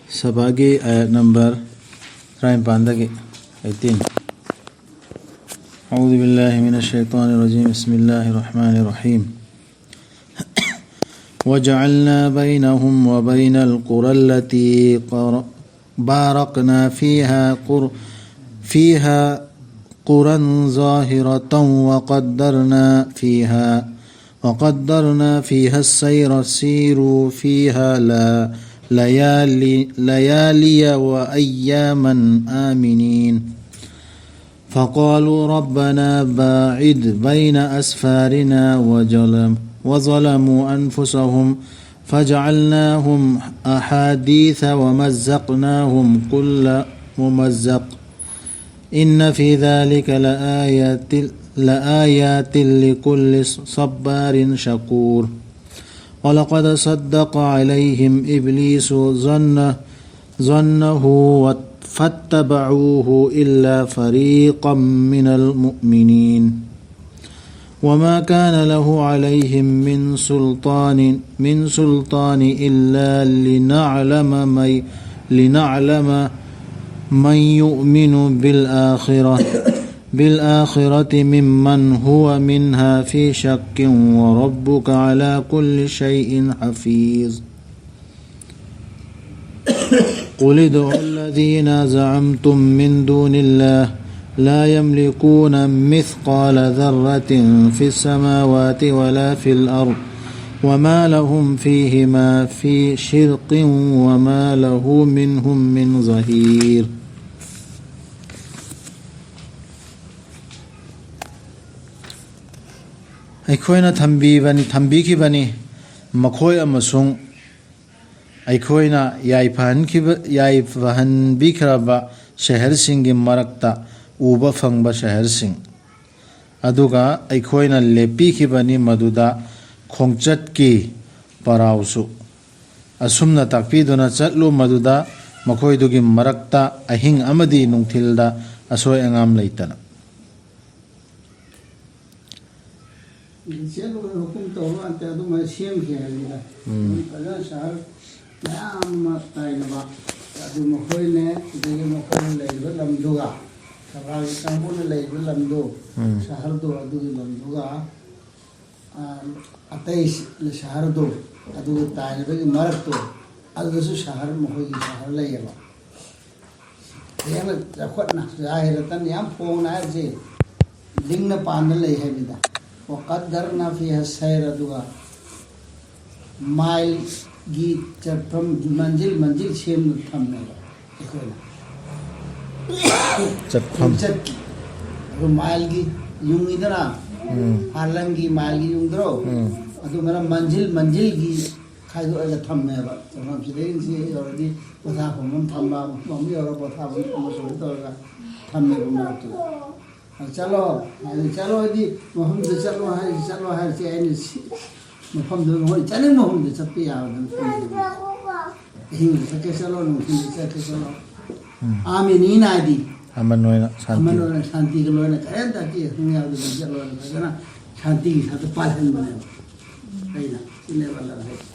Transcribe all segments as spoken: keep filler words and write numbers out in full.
ꯁꯕꯥꯒꯤ ꯑꯥꯌꯠ number ꯇꯔꯥꯅꯤꯄꯥꯟꯗꯒꯤ eighteen. أعوذ بالله من الشيطان الرجيم. بسم الله الرحمن الرحيم. وجعلنا بينهم وبين القرى التي قر-، باركنا فيها قر-، فيها قرى ظاهرة وقدرنا فيها، وقدرنا فيها السير، سيروا فيها لا-، ليالي، ليالي وأياما آمنين. فقالوا ربنا باعد بين أسفارنا وظلم-، وظلموا أنفسهم فجعلناهم أحاديث ومزقناهم كل ممزق. إن في ذلك لآيات، لآيات لكل صبار شكور. ولقد صدق عليهم إبليس ظنه، ظنه فاتبعوه إلا فريقا من المؤمنين. وما كان له عليهم من سلطان، من سلطان إلا لنعلم من، لنعلم من يؤمن بالآخرة، بالآخرة ممن هو منها في شك، وربك على كل شيء حفيظ. قل ادعوا الذين زعمتم من دون الله لا يملكون مثقال ذرة في السماوات ولا في الأرض وما لهم فيهما في شرك وما له منهم من ظهير. ꯑꯩꯈꯣꯏꯅ ꯊꯝꯕꯤꯕꯅꯤ, ꯊꯝꯕꯤꯈꯤꯕꯅꯤ, ꯃꯈꯣꯏ ꯑꯃꯁꯨꯡ ꯑꯩꯈꯣꯏꯅ ꯌꯥꯏꯐꯍꯟꯈꯤꯕ, ꯌꯥꯏꯐꯍꯟꯕꯤꯈ꯭ꯔꯕ ꯁꯍꯔꯁꯤꯡꯒꯤ ꯃꯔꯛꯇ ꯎꯕ ꯐꯪꯕ ꯁꯍꯔꯁꯤꯡ꯫ ꯑꯗꯨꯒ ꯑꯩꯈꯣꯏꯅ ꯂꯦꯞꯄꯤꯈꯤꯕꯅꯤ ꯃꯗꯨꯗ ꯈꯣꯡꯆꯠꯀꯤ ꯄꯔꯥꯎꯁꯨ꯫ ꯑꯁꯨꯝꯅ ꯇꯥꯛꯄꯤꯗꯨꯅ ꯆꯠꯂꯨ ꯃꯗꯨꯗ ꯃꯈꯣꯏꯗꯨꯒꯤ ꯃꯔꯛꯇ ꯑꯍꯤꯡ ꯑꯃꯗꯤ ꯅꯨꯡꯊꯤꯜꯗ ꯑꯁꯣꯏ ꯑꯉꯥꯝ ꯂꯩꯇꯅ꯫ ꯆꯦꯜꯂꯨ ꯍꯨꯀꯨꯝ ꯇꯧꯔꯣ ꯑꯟꯇꯦ ꯑꯗꯨꯃꯥꯏꯅ ꯁꯦꯝꯈꯤ ꯍꯥꯏꯕꯅꯤꯗ꯫ ꯎꯝ꯫ ꯐꯖꯅ ꯁꯍꯔ ꯃꯌꯥꯝ ꯑꯃ ꯇꯥꯏꯅꯕ, ꯑꯗꯨ ꯃꯈꯣꯏꯅꯦ, ꯑꯗꯒꯤ ꯃꯈꯣꯏꯅ ꯂꯩꯔꯤꯕ ꯂꯝꯗꯨꯒ, ꯁꯔꯀꯥꯔꯒꯤ ꯀꯥꯡꯕꯨꯅ ꯂꯩꯔꯤꯕ ꯂꯝꯗꯨ, ꯎꯝ꯫ ꯁꯍꯔꯗꯨ, ꯑꯗꯨꯒꯤ ꯂꯝꯗꯨꯒ, ꯑ, ꯑꯇꯩ ꯁꯍꯔꯗꯨ, ꯑꯗꯨꯒ ꯇꯥꯏꯅꯕꯒꯤ ꯃꯔꯛꯇꯨ, ꯑꯗꯨꯗꯁꯨ ꯁꯍꯔ, ꯃꯈꯣꯏꯒꯤ ꯁꯍꯔ ꯂꯩꯌꯦꯕ꯫ ꯍꯦꯟꯅ ꯆꯥꯎꯈꯠꯅ, ꯖꯥꯍꯤꯔꯇꯟ ꯌꯥꯝ ꯐꯣꯡꯅ ꯍꯥꯏꯕꯁꯦ, ꯂꯤꯡꯅ ꯄꯥꯟꯗ ꯂꯩ ꯍꯥꯏꯕꯅꯤꯗ꯫ ꯋꯥꯀꯠꯗꯔꯅ ꯐꯤ ꯍꯁꯩꯔ, ꯑꯗꯨꯒ ꯃꯥꯏꯜꯒꯤ ꯆꯠꯐꯝ, ꯃꯟꯖꯤꯜ ꯃꯟꯖꯤꯜ ꯁꯦꯝꯗꯨꯅ ꯊꯝꯃꯦꯕ ꯑꯩꯈꯣꯏꯅ꯫ ꯆꯠꯐꯝ꯫ ꯈꯣꯡꯆꯠꯀꯤ꯫ ꯑꯗꯨ ꯃꯥꯏꯜꯒꯤ ꯌꯨꯡꯉꯤꯗꯅ, ꯎꯝ꯫ ꯐꯥꯂꯟꯒꯤ ꯃꯥꯏꯜꯒꯤ ꯌꯨꯡꯗ꯭ꯔꯣ? ꯎꯝ꯫ ꯑꯗꯨꯃꯥꯏꯅ ꯃꯟꯖꯤꯜ ꯃꯟꯖꯤꯜꯒꯤ ꯈꯥꯏꯗꯣꯛꯑꯒ ꯊꯝꯃꯦꯕ꯫ ꯆꯠꯐꯝꯁꯤꯗꯩ ꯁꯤ ꯌꯧꯔꯗꯤ ꯄꯣꯊꯥꯐꯝ ꯑꯃ ꯊꯝꯕ, ꯃꯐꯝ ꯑꯃ ꯌꯧꯔꯒ ꯄꯣꯊꯥꯐꯝ ꯑꯃ ꯁꯨꯃꯥꯏꯅ ꯇꯧꯔꯒ ꯊꯝꯃꯦꯕ ꯃꯔꯛꯇꯨꯗ꯫ ꯑ, ꯆꯠꯂꯣ, ꯑꯗꯨ ꯆꯠꯂꯣ ꯍꯥꯏꯗꯤ ꯃꯐꯝꯗꯨꯗ ꯆꯠꯂꯣ ꯍꯥꯏꯔꯤꯁꯤ, ꯆꯠꯂꯣ ꯍꯥꯏꯔꯤꯁꯤ ꯑꯩꯅ ꯁꯤ ꯃꯐꯝꯗꯨꯗ ꯃꯈꯣꯏ ꯆꯠꯅꯤꯡꯕ ꯃꯐꯝꯗ ꯆꯠꯄ ꯌꯥꯕ ꯑꯗꯨꯝ ꯊꯝꯃꯦꯕ꯫ ꯑꯍꯤꯡꯗ ꯆꯠꯀꯦ ꯆꯠꯂꯣ, ꯅꯨꯡꯊꯤꯜꯗ ꯆꯠꯀꯦ ꯆꯠꯂꯣ꯫ ꯎꯝ꯫ ꯑꯥꯃꯤꯅꯤ ꯅꯥꯏꯗꯤ꯫ ꯑꯃꯟ ꯑꯣꯏꯅ ꯁꯥꯟꯇꯤ꯫ ꯑꯃꯟ ꯑꯣꯏꯅ ꯁꯥꯟꯇꯤꯒ ꯂꯣꯏꯅ ꯀꯔꯤꯝꯇ ꯑꯀꯤ ꯑꯈꯪ ꯌꯥꯎꯗꯅ ꯆꯠꯂꯣꯅ ꯐꯖꯅ ꯁꯥꯟꯇꯤꯒꯤ ꯁꯥꯠꯇ ꯄꯥꯜꯍꯟꯕꯅꯦꯕ꯫ ꯑꯩꯅ ꯁꯤꯅꯦꯕ ꯂꯝ ꯍꯥꯏꯁꯦ꯫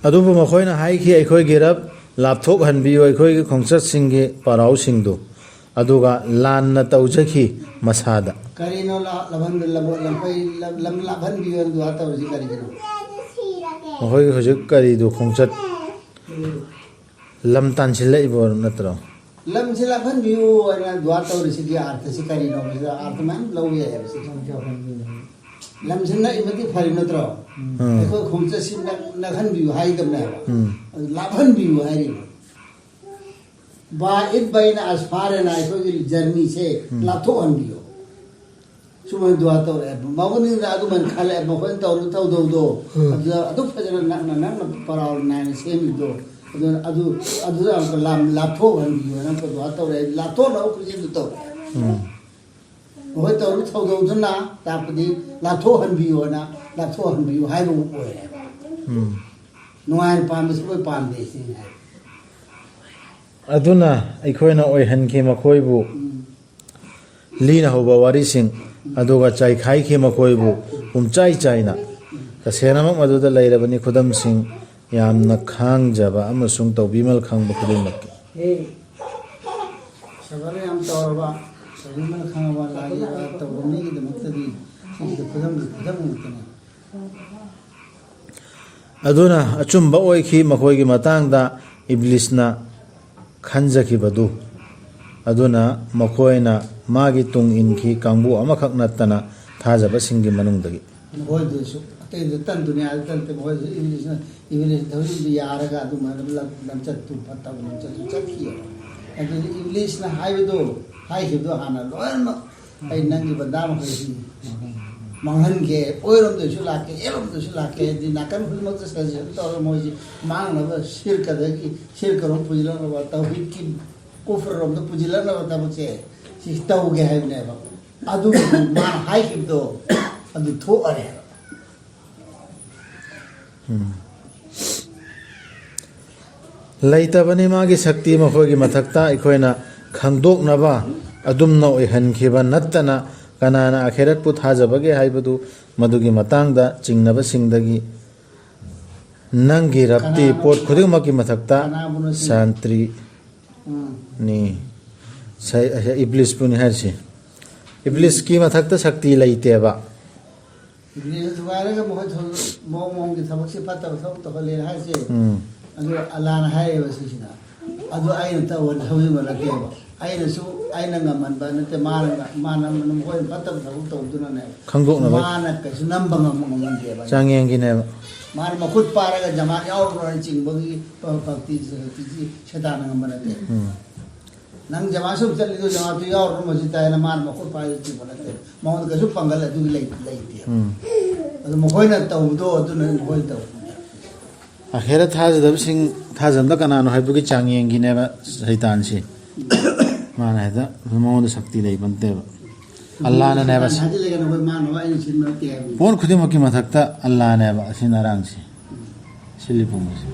ꯑꯗꯨꯕꯨ ꯃꯈꯣꯏꯅ ꯍꯥꯏꯈꯤ, "ꯑꯩꯈꯣꯏꯒꯤ ꯔꯕ ꯂꯥꯞꯊꯣꯛꯍꯟꯕꯤꯌꯨ, ꯑꯩꯈꯣꯏꯒꯤ ꯈꯣꯡꯆꯠꯁꯤꯡꯒꯤ ꯄꯥꯎꯔꯥꯎꯁꯤꯡꯗꯨ"꯫ ꯑꯗꯨꯒ ꯂꯥꯟꯅ ꯇꯧꯖꯈꯤ ꯃꯁꯥꯗ꯫ ꯀꯔꯤꯅꯣ ꯂꯥ-, ꯂꯥꯞꯍꯟꯕ-, ꯂꯝ-, ꯂꯝꯐꯩ-, ꯂꯝ-, ꯂꯝ ꯂꯥꯞꯍꯟꯕꯤꯌꯨ ꯍꯥꯏꯅ ꯗꯨꯋꯥ ꯇꯧꯔꯤꯁꯤ ꯀꯔꯤꯒꯤꯅꯣ? ꯃꯈꯣꯏꯒꯤ ꯍꯧꯖꯤꯛ ꯀꯔꯤꯗꯨ ꯈꯣꯡꯆꯠ ꯂꯝ ꯇꯥꯟꯁꯤꯜꯂꯛꯏꯕ ꯅꯠꯇ꯭ꯔꯣ? ꯂꯝꯁꯤ ꯂꯥꯞꯍꯟꯕꯤꯌꯨ ꯍꯥꯏꯅ ꯗꯨꯋꯥ ꯇꯧꯔꯤꯁꯤꯒꯤ ꯑꯥꯔꯊꯁꯤ ꯀꯔꯤꯅꯣ? ꯃꯁꯤꯗ ꯑꯥꯔꯊ ꯃꯌꯥꯝ ꯂꯧꯕ ꯌꯥꯏ ꯍꯥꯏꯕꯁꯤ꯫ ꯂꯝꯁꯤ ꯅꯛꯏꯃꯗꯤ ꯐꯔꯤ ꯅꯠꯇ꯭ꯔꯣ? ꯎꯝ꯫ ꯑꯩꯈꯣꯏ ꯈꯣꯡꯆꯠꯁꯤ ꯅꯛ-, ꯅꯛꯍꯟꯕꯤꯌꯨ ꯍꯥꯏꯗꯕꯅꯦꯕ꯫ ꯎꯝ꯫ ꯑꯗꯨ ꯂꯥꯞꯍꯟꯕꯤꯌꯨ ꯍꯥꯏꯔꯤꯕ꯫ ꯕꯥ ꯏꯠ ꯕꯩꯅ ꯑꯁꯐꯥꯔꯦꯅ ꯑꯩꯈꯣꯏꯒꯤ ꯖꯔꯅꯤꯁꯦ ꯎꯝ꯫ ꯂꯥꯞꯊꯣꯛꯍꯟꯕꯤꯌꯣ꯫ ꯁꯨꯃꯥꯏꯅ ꯗꯨꯋꯥ ꯇꯧꯔꯛꯑꯦ꯫ ꯃꯒꯨꯅꯤꯗ ꯑꯗꯨꯃꯥꯏꯅ ꯈꯜꯂꯛꯑꯦ꯫ ꯃꯈꯣꯏꯅ ꯇꯧꯔꯨ ꯇꯧꯗꯧꯗꯣ꯫ ꯎꯝ꯫ ꯑꯗꯨꯗ ꯑꯗꯨ ꯐꯖꯅ ꯅꯛꯅ ꯅꯛꯅ ꯄꯔꯥꯎ ꯅꯥꯏꯅ ꯁꯦꯝꯃꯤꯗꯣ꯫ ꯑꯗꯨꯅ ꯑꯗꯨ, ꯑꯗꯨꯗ ꯑꯃꯨꯛꯀ ꯂꯥꯞ-, ꯂꯥꯞꯊꯣꯛꯍꯟꯕꯤꯌꯣꯅ ꯑꯃꯨꯛꯀ ꯗꯨꯋꯥ ꯇꯧꯔꯛꯑꯦ꯫ ꯂꯥꯞꯊꯣꯛꯅꯕ ꯈꯨꯖꯤꯟꯗꯨ ꯇꯧꯔꯦ꯫ ꯎꯝ꯫ ꯃꯈꯣꯏ ꯇꯧꯔꯤꯕ ꯊꯧꯗꯧꯗꯨꯅ ꯇꯥꯛꯄꯗꯤ ꯂꯥꯞꯊꯣꯛꯍꯟꯕꯤꯌꯣꯅ, ꯂꯥꯞꯊꯣꯛꯍꯟꯕꯤꯌꯨ ꯍꯥꯏꯕ ꯑꯃ ꯑꯣꯏꯔꯦꯕ꯫ ꯎꯝ꯫ ꯅꯨꯡꯉꯥꯏꯅ ꯄꯥꯟꯕꯁꯨ ꯂꯣꯏ ꯄꯥꯝꯗꯦ ꯁꯤꯅꯤ ꯍꯥꯏ꯫ ꯑꯗꯨꯅ ꯑꯩꯈꯣꯏꯅ ꯑꯣꯏꯍꯟꯈꯤ ꯃꯈꯣꯏꯕꯨ ꯎꯝ꯫ ꯂꯤꯅ ꯍꯧꯕ ꯋꯥꯔꯤꯁꯤꯡ, ꯑꯗꯨꯒ ꯆꯥꯏꯈꯥꯏꯈꯤ ꯃꯈꯣꯏꯕꯨ ꯄꯨꯝꯆꯥꯏ ꯆꯥꯏꯅ꯫ ꯇꯁꯦꯡꯅꯃꯛ ꯃꯗꯨꯗ ꯂꯩꯔꯕꯅꯤ ꯈꯨꯗꯝꯁꯤꯡ, ꯌꯥꯝꯅ ꯈꯥꯡꯖꯕ ꯑꯃꯁꯨꯡ ꯇꯧꯕꯤꯃꯜ ꯈꯪꯕ ꯈꯨꯗꯤꯡꯃꯛꯀꯤ꯫ ꯍꯦ, ꯁꯕꯔ ꯌꯥꯝ ꯇꯧꯔꯕ, ꯇꯧꯕꯤꯃꯜ ꯈꯪꯉꯕ, ꯂꯥꯏꯒꯤ ꯇꯧꯕ ꯃꯤꯒꯤꯗꯃꯛꯇꯗꯤ ꯁꯤꯒꯤꯗ ꯈꯨꯗꯝꯒꯤ ꯈꯨꯗꯝ ꯉꯥꯛꯇꯅꯤ꯫ ꯑꯗꯨꯅ ꯑꯆꯨꯝꯕ ꯑꯣꯏꯈꯤ꯫ ꯃꯈꯣꯏꯒꯤ ꯃꯇꯥꯡꯗ ꯏꯕ꯭ꯂꯤꯁꯅ ꯈꯟꯖꯈꯤꯕꯗꯨ ꯑꯗꯨꯅ ꯃꯈꯣꯏꯅ ꯃꯥꯒꯤ ꯇꯨꯡ ꯏꯟꯈꯤ, ꯀꯥꯡꯕꯨ ꯑꯃꯈꯛ ꯅꯠꯇꯅ ꯊꯥꯖꯕꯁꯤꯡꯒꯤ ꯃꯅꯨꯡꯗꯒꯤ꯫ ꯃꯈꯣꯏꯗꯨꯁꯨ ꯑꯇꯩꯗ ꯇꯟ, ꯗꯨꯅꯤꯌꯥꯗ ꯇꯟ ꯅꯠꯇꯦ, ꯃꯈꯣꯏꯗꯨꯁꯨ ꯏꯕ꯭ꯂꯤꯁꯅ, ꯏꯕ꯭ꯂꯤꯁꯅ ꯊꯧꯔꯤꯗꯨ ꯌꯥꯔꯒ ꯑꯗꯨꯃꯥꯏꯅ ꯂꯝ-, ꯂꯝꯆꯠꯇꯨ ꯐꯠꯇꯕ ꯂꯝꯆꯠꯇꯨ ꯆꯠꯈꯤꯑꯕ꯫ ꯑꯗꯨꯗꯤ ꯏꯕ꯭ꯂꯤꯁꯅ ꯍꯥꯏꯕꯗꯣ, ꯍꯥꯏꯈꯤꯕꯗꯣ ꯍꯥꯟꯅ ꯂꯣꯏꯅꯃꯛ ꯑꯩ ꯅꯪꯒꯤ ꯕꯟꯗꯥ ꯃꯈꯩꯁꯤ ꯃꯥꯡꯍꯟꯒꯦ, ꯑꯣꯏꯔꯣꯝꯗꯁꯨ ꯂꯥꯛꯀꯦ, ꯑꯦꯔꯣꯝꯗꯁꯨ ꯂꯥꯛꯀꯦ ꯍꯥꯏꯗꯤ ꯅꯥꯀꯟ ꯈꯨꯗꯤꯡꯃꯛꯇ ꯁꯖꯦꯁꯟ ꯇꯧꯔꯒ ꯃꯣꯏꯁꯤ ꯃꯥꯡꯅꯕ ꯁꯤꯔꯀꯗꯒꯤ ꯁꯤꯔꯀꯔꯣꯝ ꯄꯨꯁꯤꯜꯂꯛꯅꯕ, ꯇꯧꯍꯤꯗꯀꯤ ꯀꯨꯐꯔꯔꯣꯝꯗ ꯄꯨꯁꯤꯜꯂꯛꯅꯕ ꯊꯕꯛꯁꯦ ꯁꯤ ꯇꯧꯒꯦ ꯍꯥꯏꯕꯅꯦꯕ꯫ ꯑꯗꯨꯕꯨ ꯃꯥꯅ ꯍꯥꯏꯈꯤꯕꯗꯣ ꯑꯗꯨ ꯊꯣꯛꯑꯔꯦꯕ꯫ ꯎꯝ꯫ ꯂꯩꯇꯕꯅꯤ ꯃꯥꯒꯤ ꯁꯛꯇꯤ ꯃꯈꯣꯏꯒꯤ ꯃꯊꯛꯇ꯫ ꯑꯩꯈꯣꯏꯅ ꯈꯪꯗꯣꯛꯅꯕ ꯑꯗꯨꯝꯅ ꯑꯣꯏꯍꯟꯈꯤꯕ ꯅꯠꯇꯅ ꯀꯅꯥꯅ ꯑꯈꯦꯔꯠꯄꯨ ꯊꯥꯖꯕꯒꯦ ꯍꯥꯏꯕꯗꯨ ꯃꯗꯨꯒꯤ ꯃꯇꯥꯡꯗ ꯆꯤꯡꯅꯕꯁꯤꯡꯗꯒꯤ ꯅꯪꯒꯤ ꯔꯕꯇꯤ ꯀꯅꯥꯅꯣ? ꯄꯣꯠ ꯈꯨꯗꯤꯡꯃꯛꯀꯤ ꯃꯊꯛꯇ ꯀꯅꯥꯕꯨꯅꯣ ꯁꯤ? ꯁꯟꯇ꯭ꯔꯤ ꯎꯝ꯫ ꯅꯤ꯫ ꯁ-, ꯏꯕ꯭ꯂꯤꯁꯄꯨꯅꯤ ꯍꯥꯏꯔꯤꯁꯤ꯫ ꯏꯕ꯭ꯂꯤꯁꯀꯤ ꯃꯊꯛꯇ ꯁꯛꯇꯤ ꯂꯩꯇꯦꯕ꯫ ꯏꯕ꯭ꯂꯤꯁꯅ ꯊꯨꯒꯥꯏꯔꯒ ꯃꯈꯣꯏ ꯊꯣ-, ꯃꯑꯣꯡ ꯃꯑꯣꯡꯒꯤ ꯊꯕꯛꯁꯤ ꯐꯠꯇꯕ ꯊꯕꯛ ꯇꯧꯍꯜꯂꯦꯅ ꯍꯥꯏꯁꯦ꯫ ꯎꯝ꯫ ꯑꯗꯨ ꯑꯜꯂꯥꯅ ꯍꯥꯏꯔꯦꯕ ꯁꯤꯁꯤꯅ꯫ ꯑꯗꯨ ꯑꯩꯅ ꯇꯧꯕ ꯊꯧꯖꯤꯟꯕ ꯅꯠꯇꯦꯕ꯫ ꯑꯩꯅꯁꯨ ꯑꯩꯅ ꯉꯝꯍꯟꯕ ꯅꯠꯇꯦ, ꯃꯥꯅ ꯉ-, ꯃꯥꯅ ꯃꯈꯣꯏꯅ ꯐꯠꯇꯕ ꯊꯕꯛ ꯇꯧꯗꯨꯅꯅꯦꯕ꯫ ꯈꯪꯗꯣꯛꯅꯕ꯫ ꯃꯥꯅ ꯀꯩꯁꯨ ꯅꯝꯕ ꯉꯝꯕ ꯉꯝꯍꯟꯗꯦꯕ꯫ ꯆꯥꯡꯌꯦꯡꯒꯤꯅꯦꯕ꯫ ꯃꯥꯅ ꯃꯈꯨꯠ ꯄꯥꯏꯔꯒ ꯖꯃꯥꯠ ꯌꯥꯎꯔꯨꯔꯣꯅ ꯆꯤꯡꯕꯒꯤ ꯄ-, ꯄꯛꯇꯤ ꯁꯛꯇꯤꯁꯤ ꯁꯩꯇꯥꯟꯅ ꯉꯝꯕ ꯅꯠꯇꯦ꯫ ꯎꯝ꯫ ꯅꯪ ꯖꯃꯥꯠ ꯁꯨꯝ ꯆꯠꯂꯤꯗꯣ ꯖꯃꯥꯠꯇꯨ ꯌꯥꯎꯔꯨꯔꯣ ꯃꯁꯤ ꯇꯥꯏꯅ ꯃꯥꯅ ꯃꯈꯨꯠ ꯄꯥꯏꯔꯒ ꯆꯤꯡꯕ ꯅꯠꯇꯦ꯫ ꯃꯉꯣꯟꯗ ꯀꯩꯁꯨ ꯄꯥꯡꯒꯜ ꯑꯗꯨꯒꯤ ꯂꯩ-, ꯂꯩꯇꯦ꯫ ꯎꯝ꯫ ꯑꯗꯨ ꯃꯈꯣꯏꯅ ꯇꯧꯕꯗꯣ ꯑꯗꯨꯅ ꯃꯈꯣꯏꯅ ꯇꯧꯕ꯫ ꯑꯈꯦꯔꯠ ꯊꯥꯖꯗꯕꯁꯤꯡ ꯊꯥꯖꯅꯕ ꯀꯅꯥꯅꯣ ꯍꯥꯏꯕꯒꯤ ꯆꯥꯡꯌꯦꯡꯒꯤꯅꯦꯕ ꯁꯩꯇꯥꯟꯁꯤ꯫ ꯃꯥꯅ ꯍꯦꯛꯇ ꯃꯉꯣꯟꯗ ꯁꯛꯇꯤ ꯂꯩꯕ ꯅꯠꯇꯦꯕ꯫ ꯑꯜꯂꯥꯅꯅꯦꯕ꯫ ꯁꯩꯇꯥꯟ ꯊꯥꯖꯤꯜꯂꯒꯅ ꯑꯩꯈꯣꯏ ꯃꯥꯅꯕ ꯑꯩꯅ ꯁꯤꯟꯕ ꯅꯠꯇꯦ ꯍꯥꯏꯕꯅꯤ꯫ ꯄꯣꯠ ꯈꯨꯗꯤꯡꯃꯛꯀꯤ ꯃꯊꯛꯇ ꯑꯜꯂꯥꯅꯦꯕ ꯑꯁꯤꯟ ꯑꯔꯥꯡꯁꯤ꯫ ꯁꯤꯜꯂꯤ ꯄꯨꯝꯕꯁꯦ꯫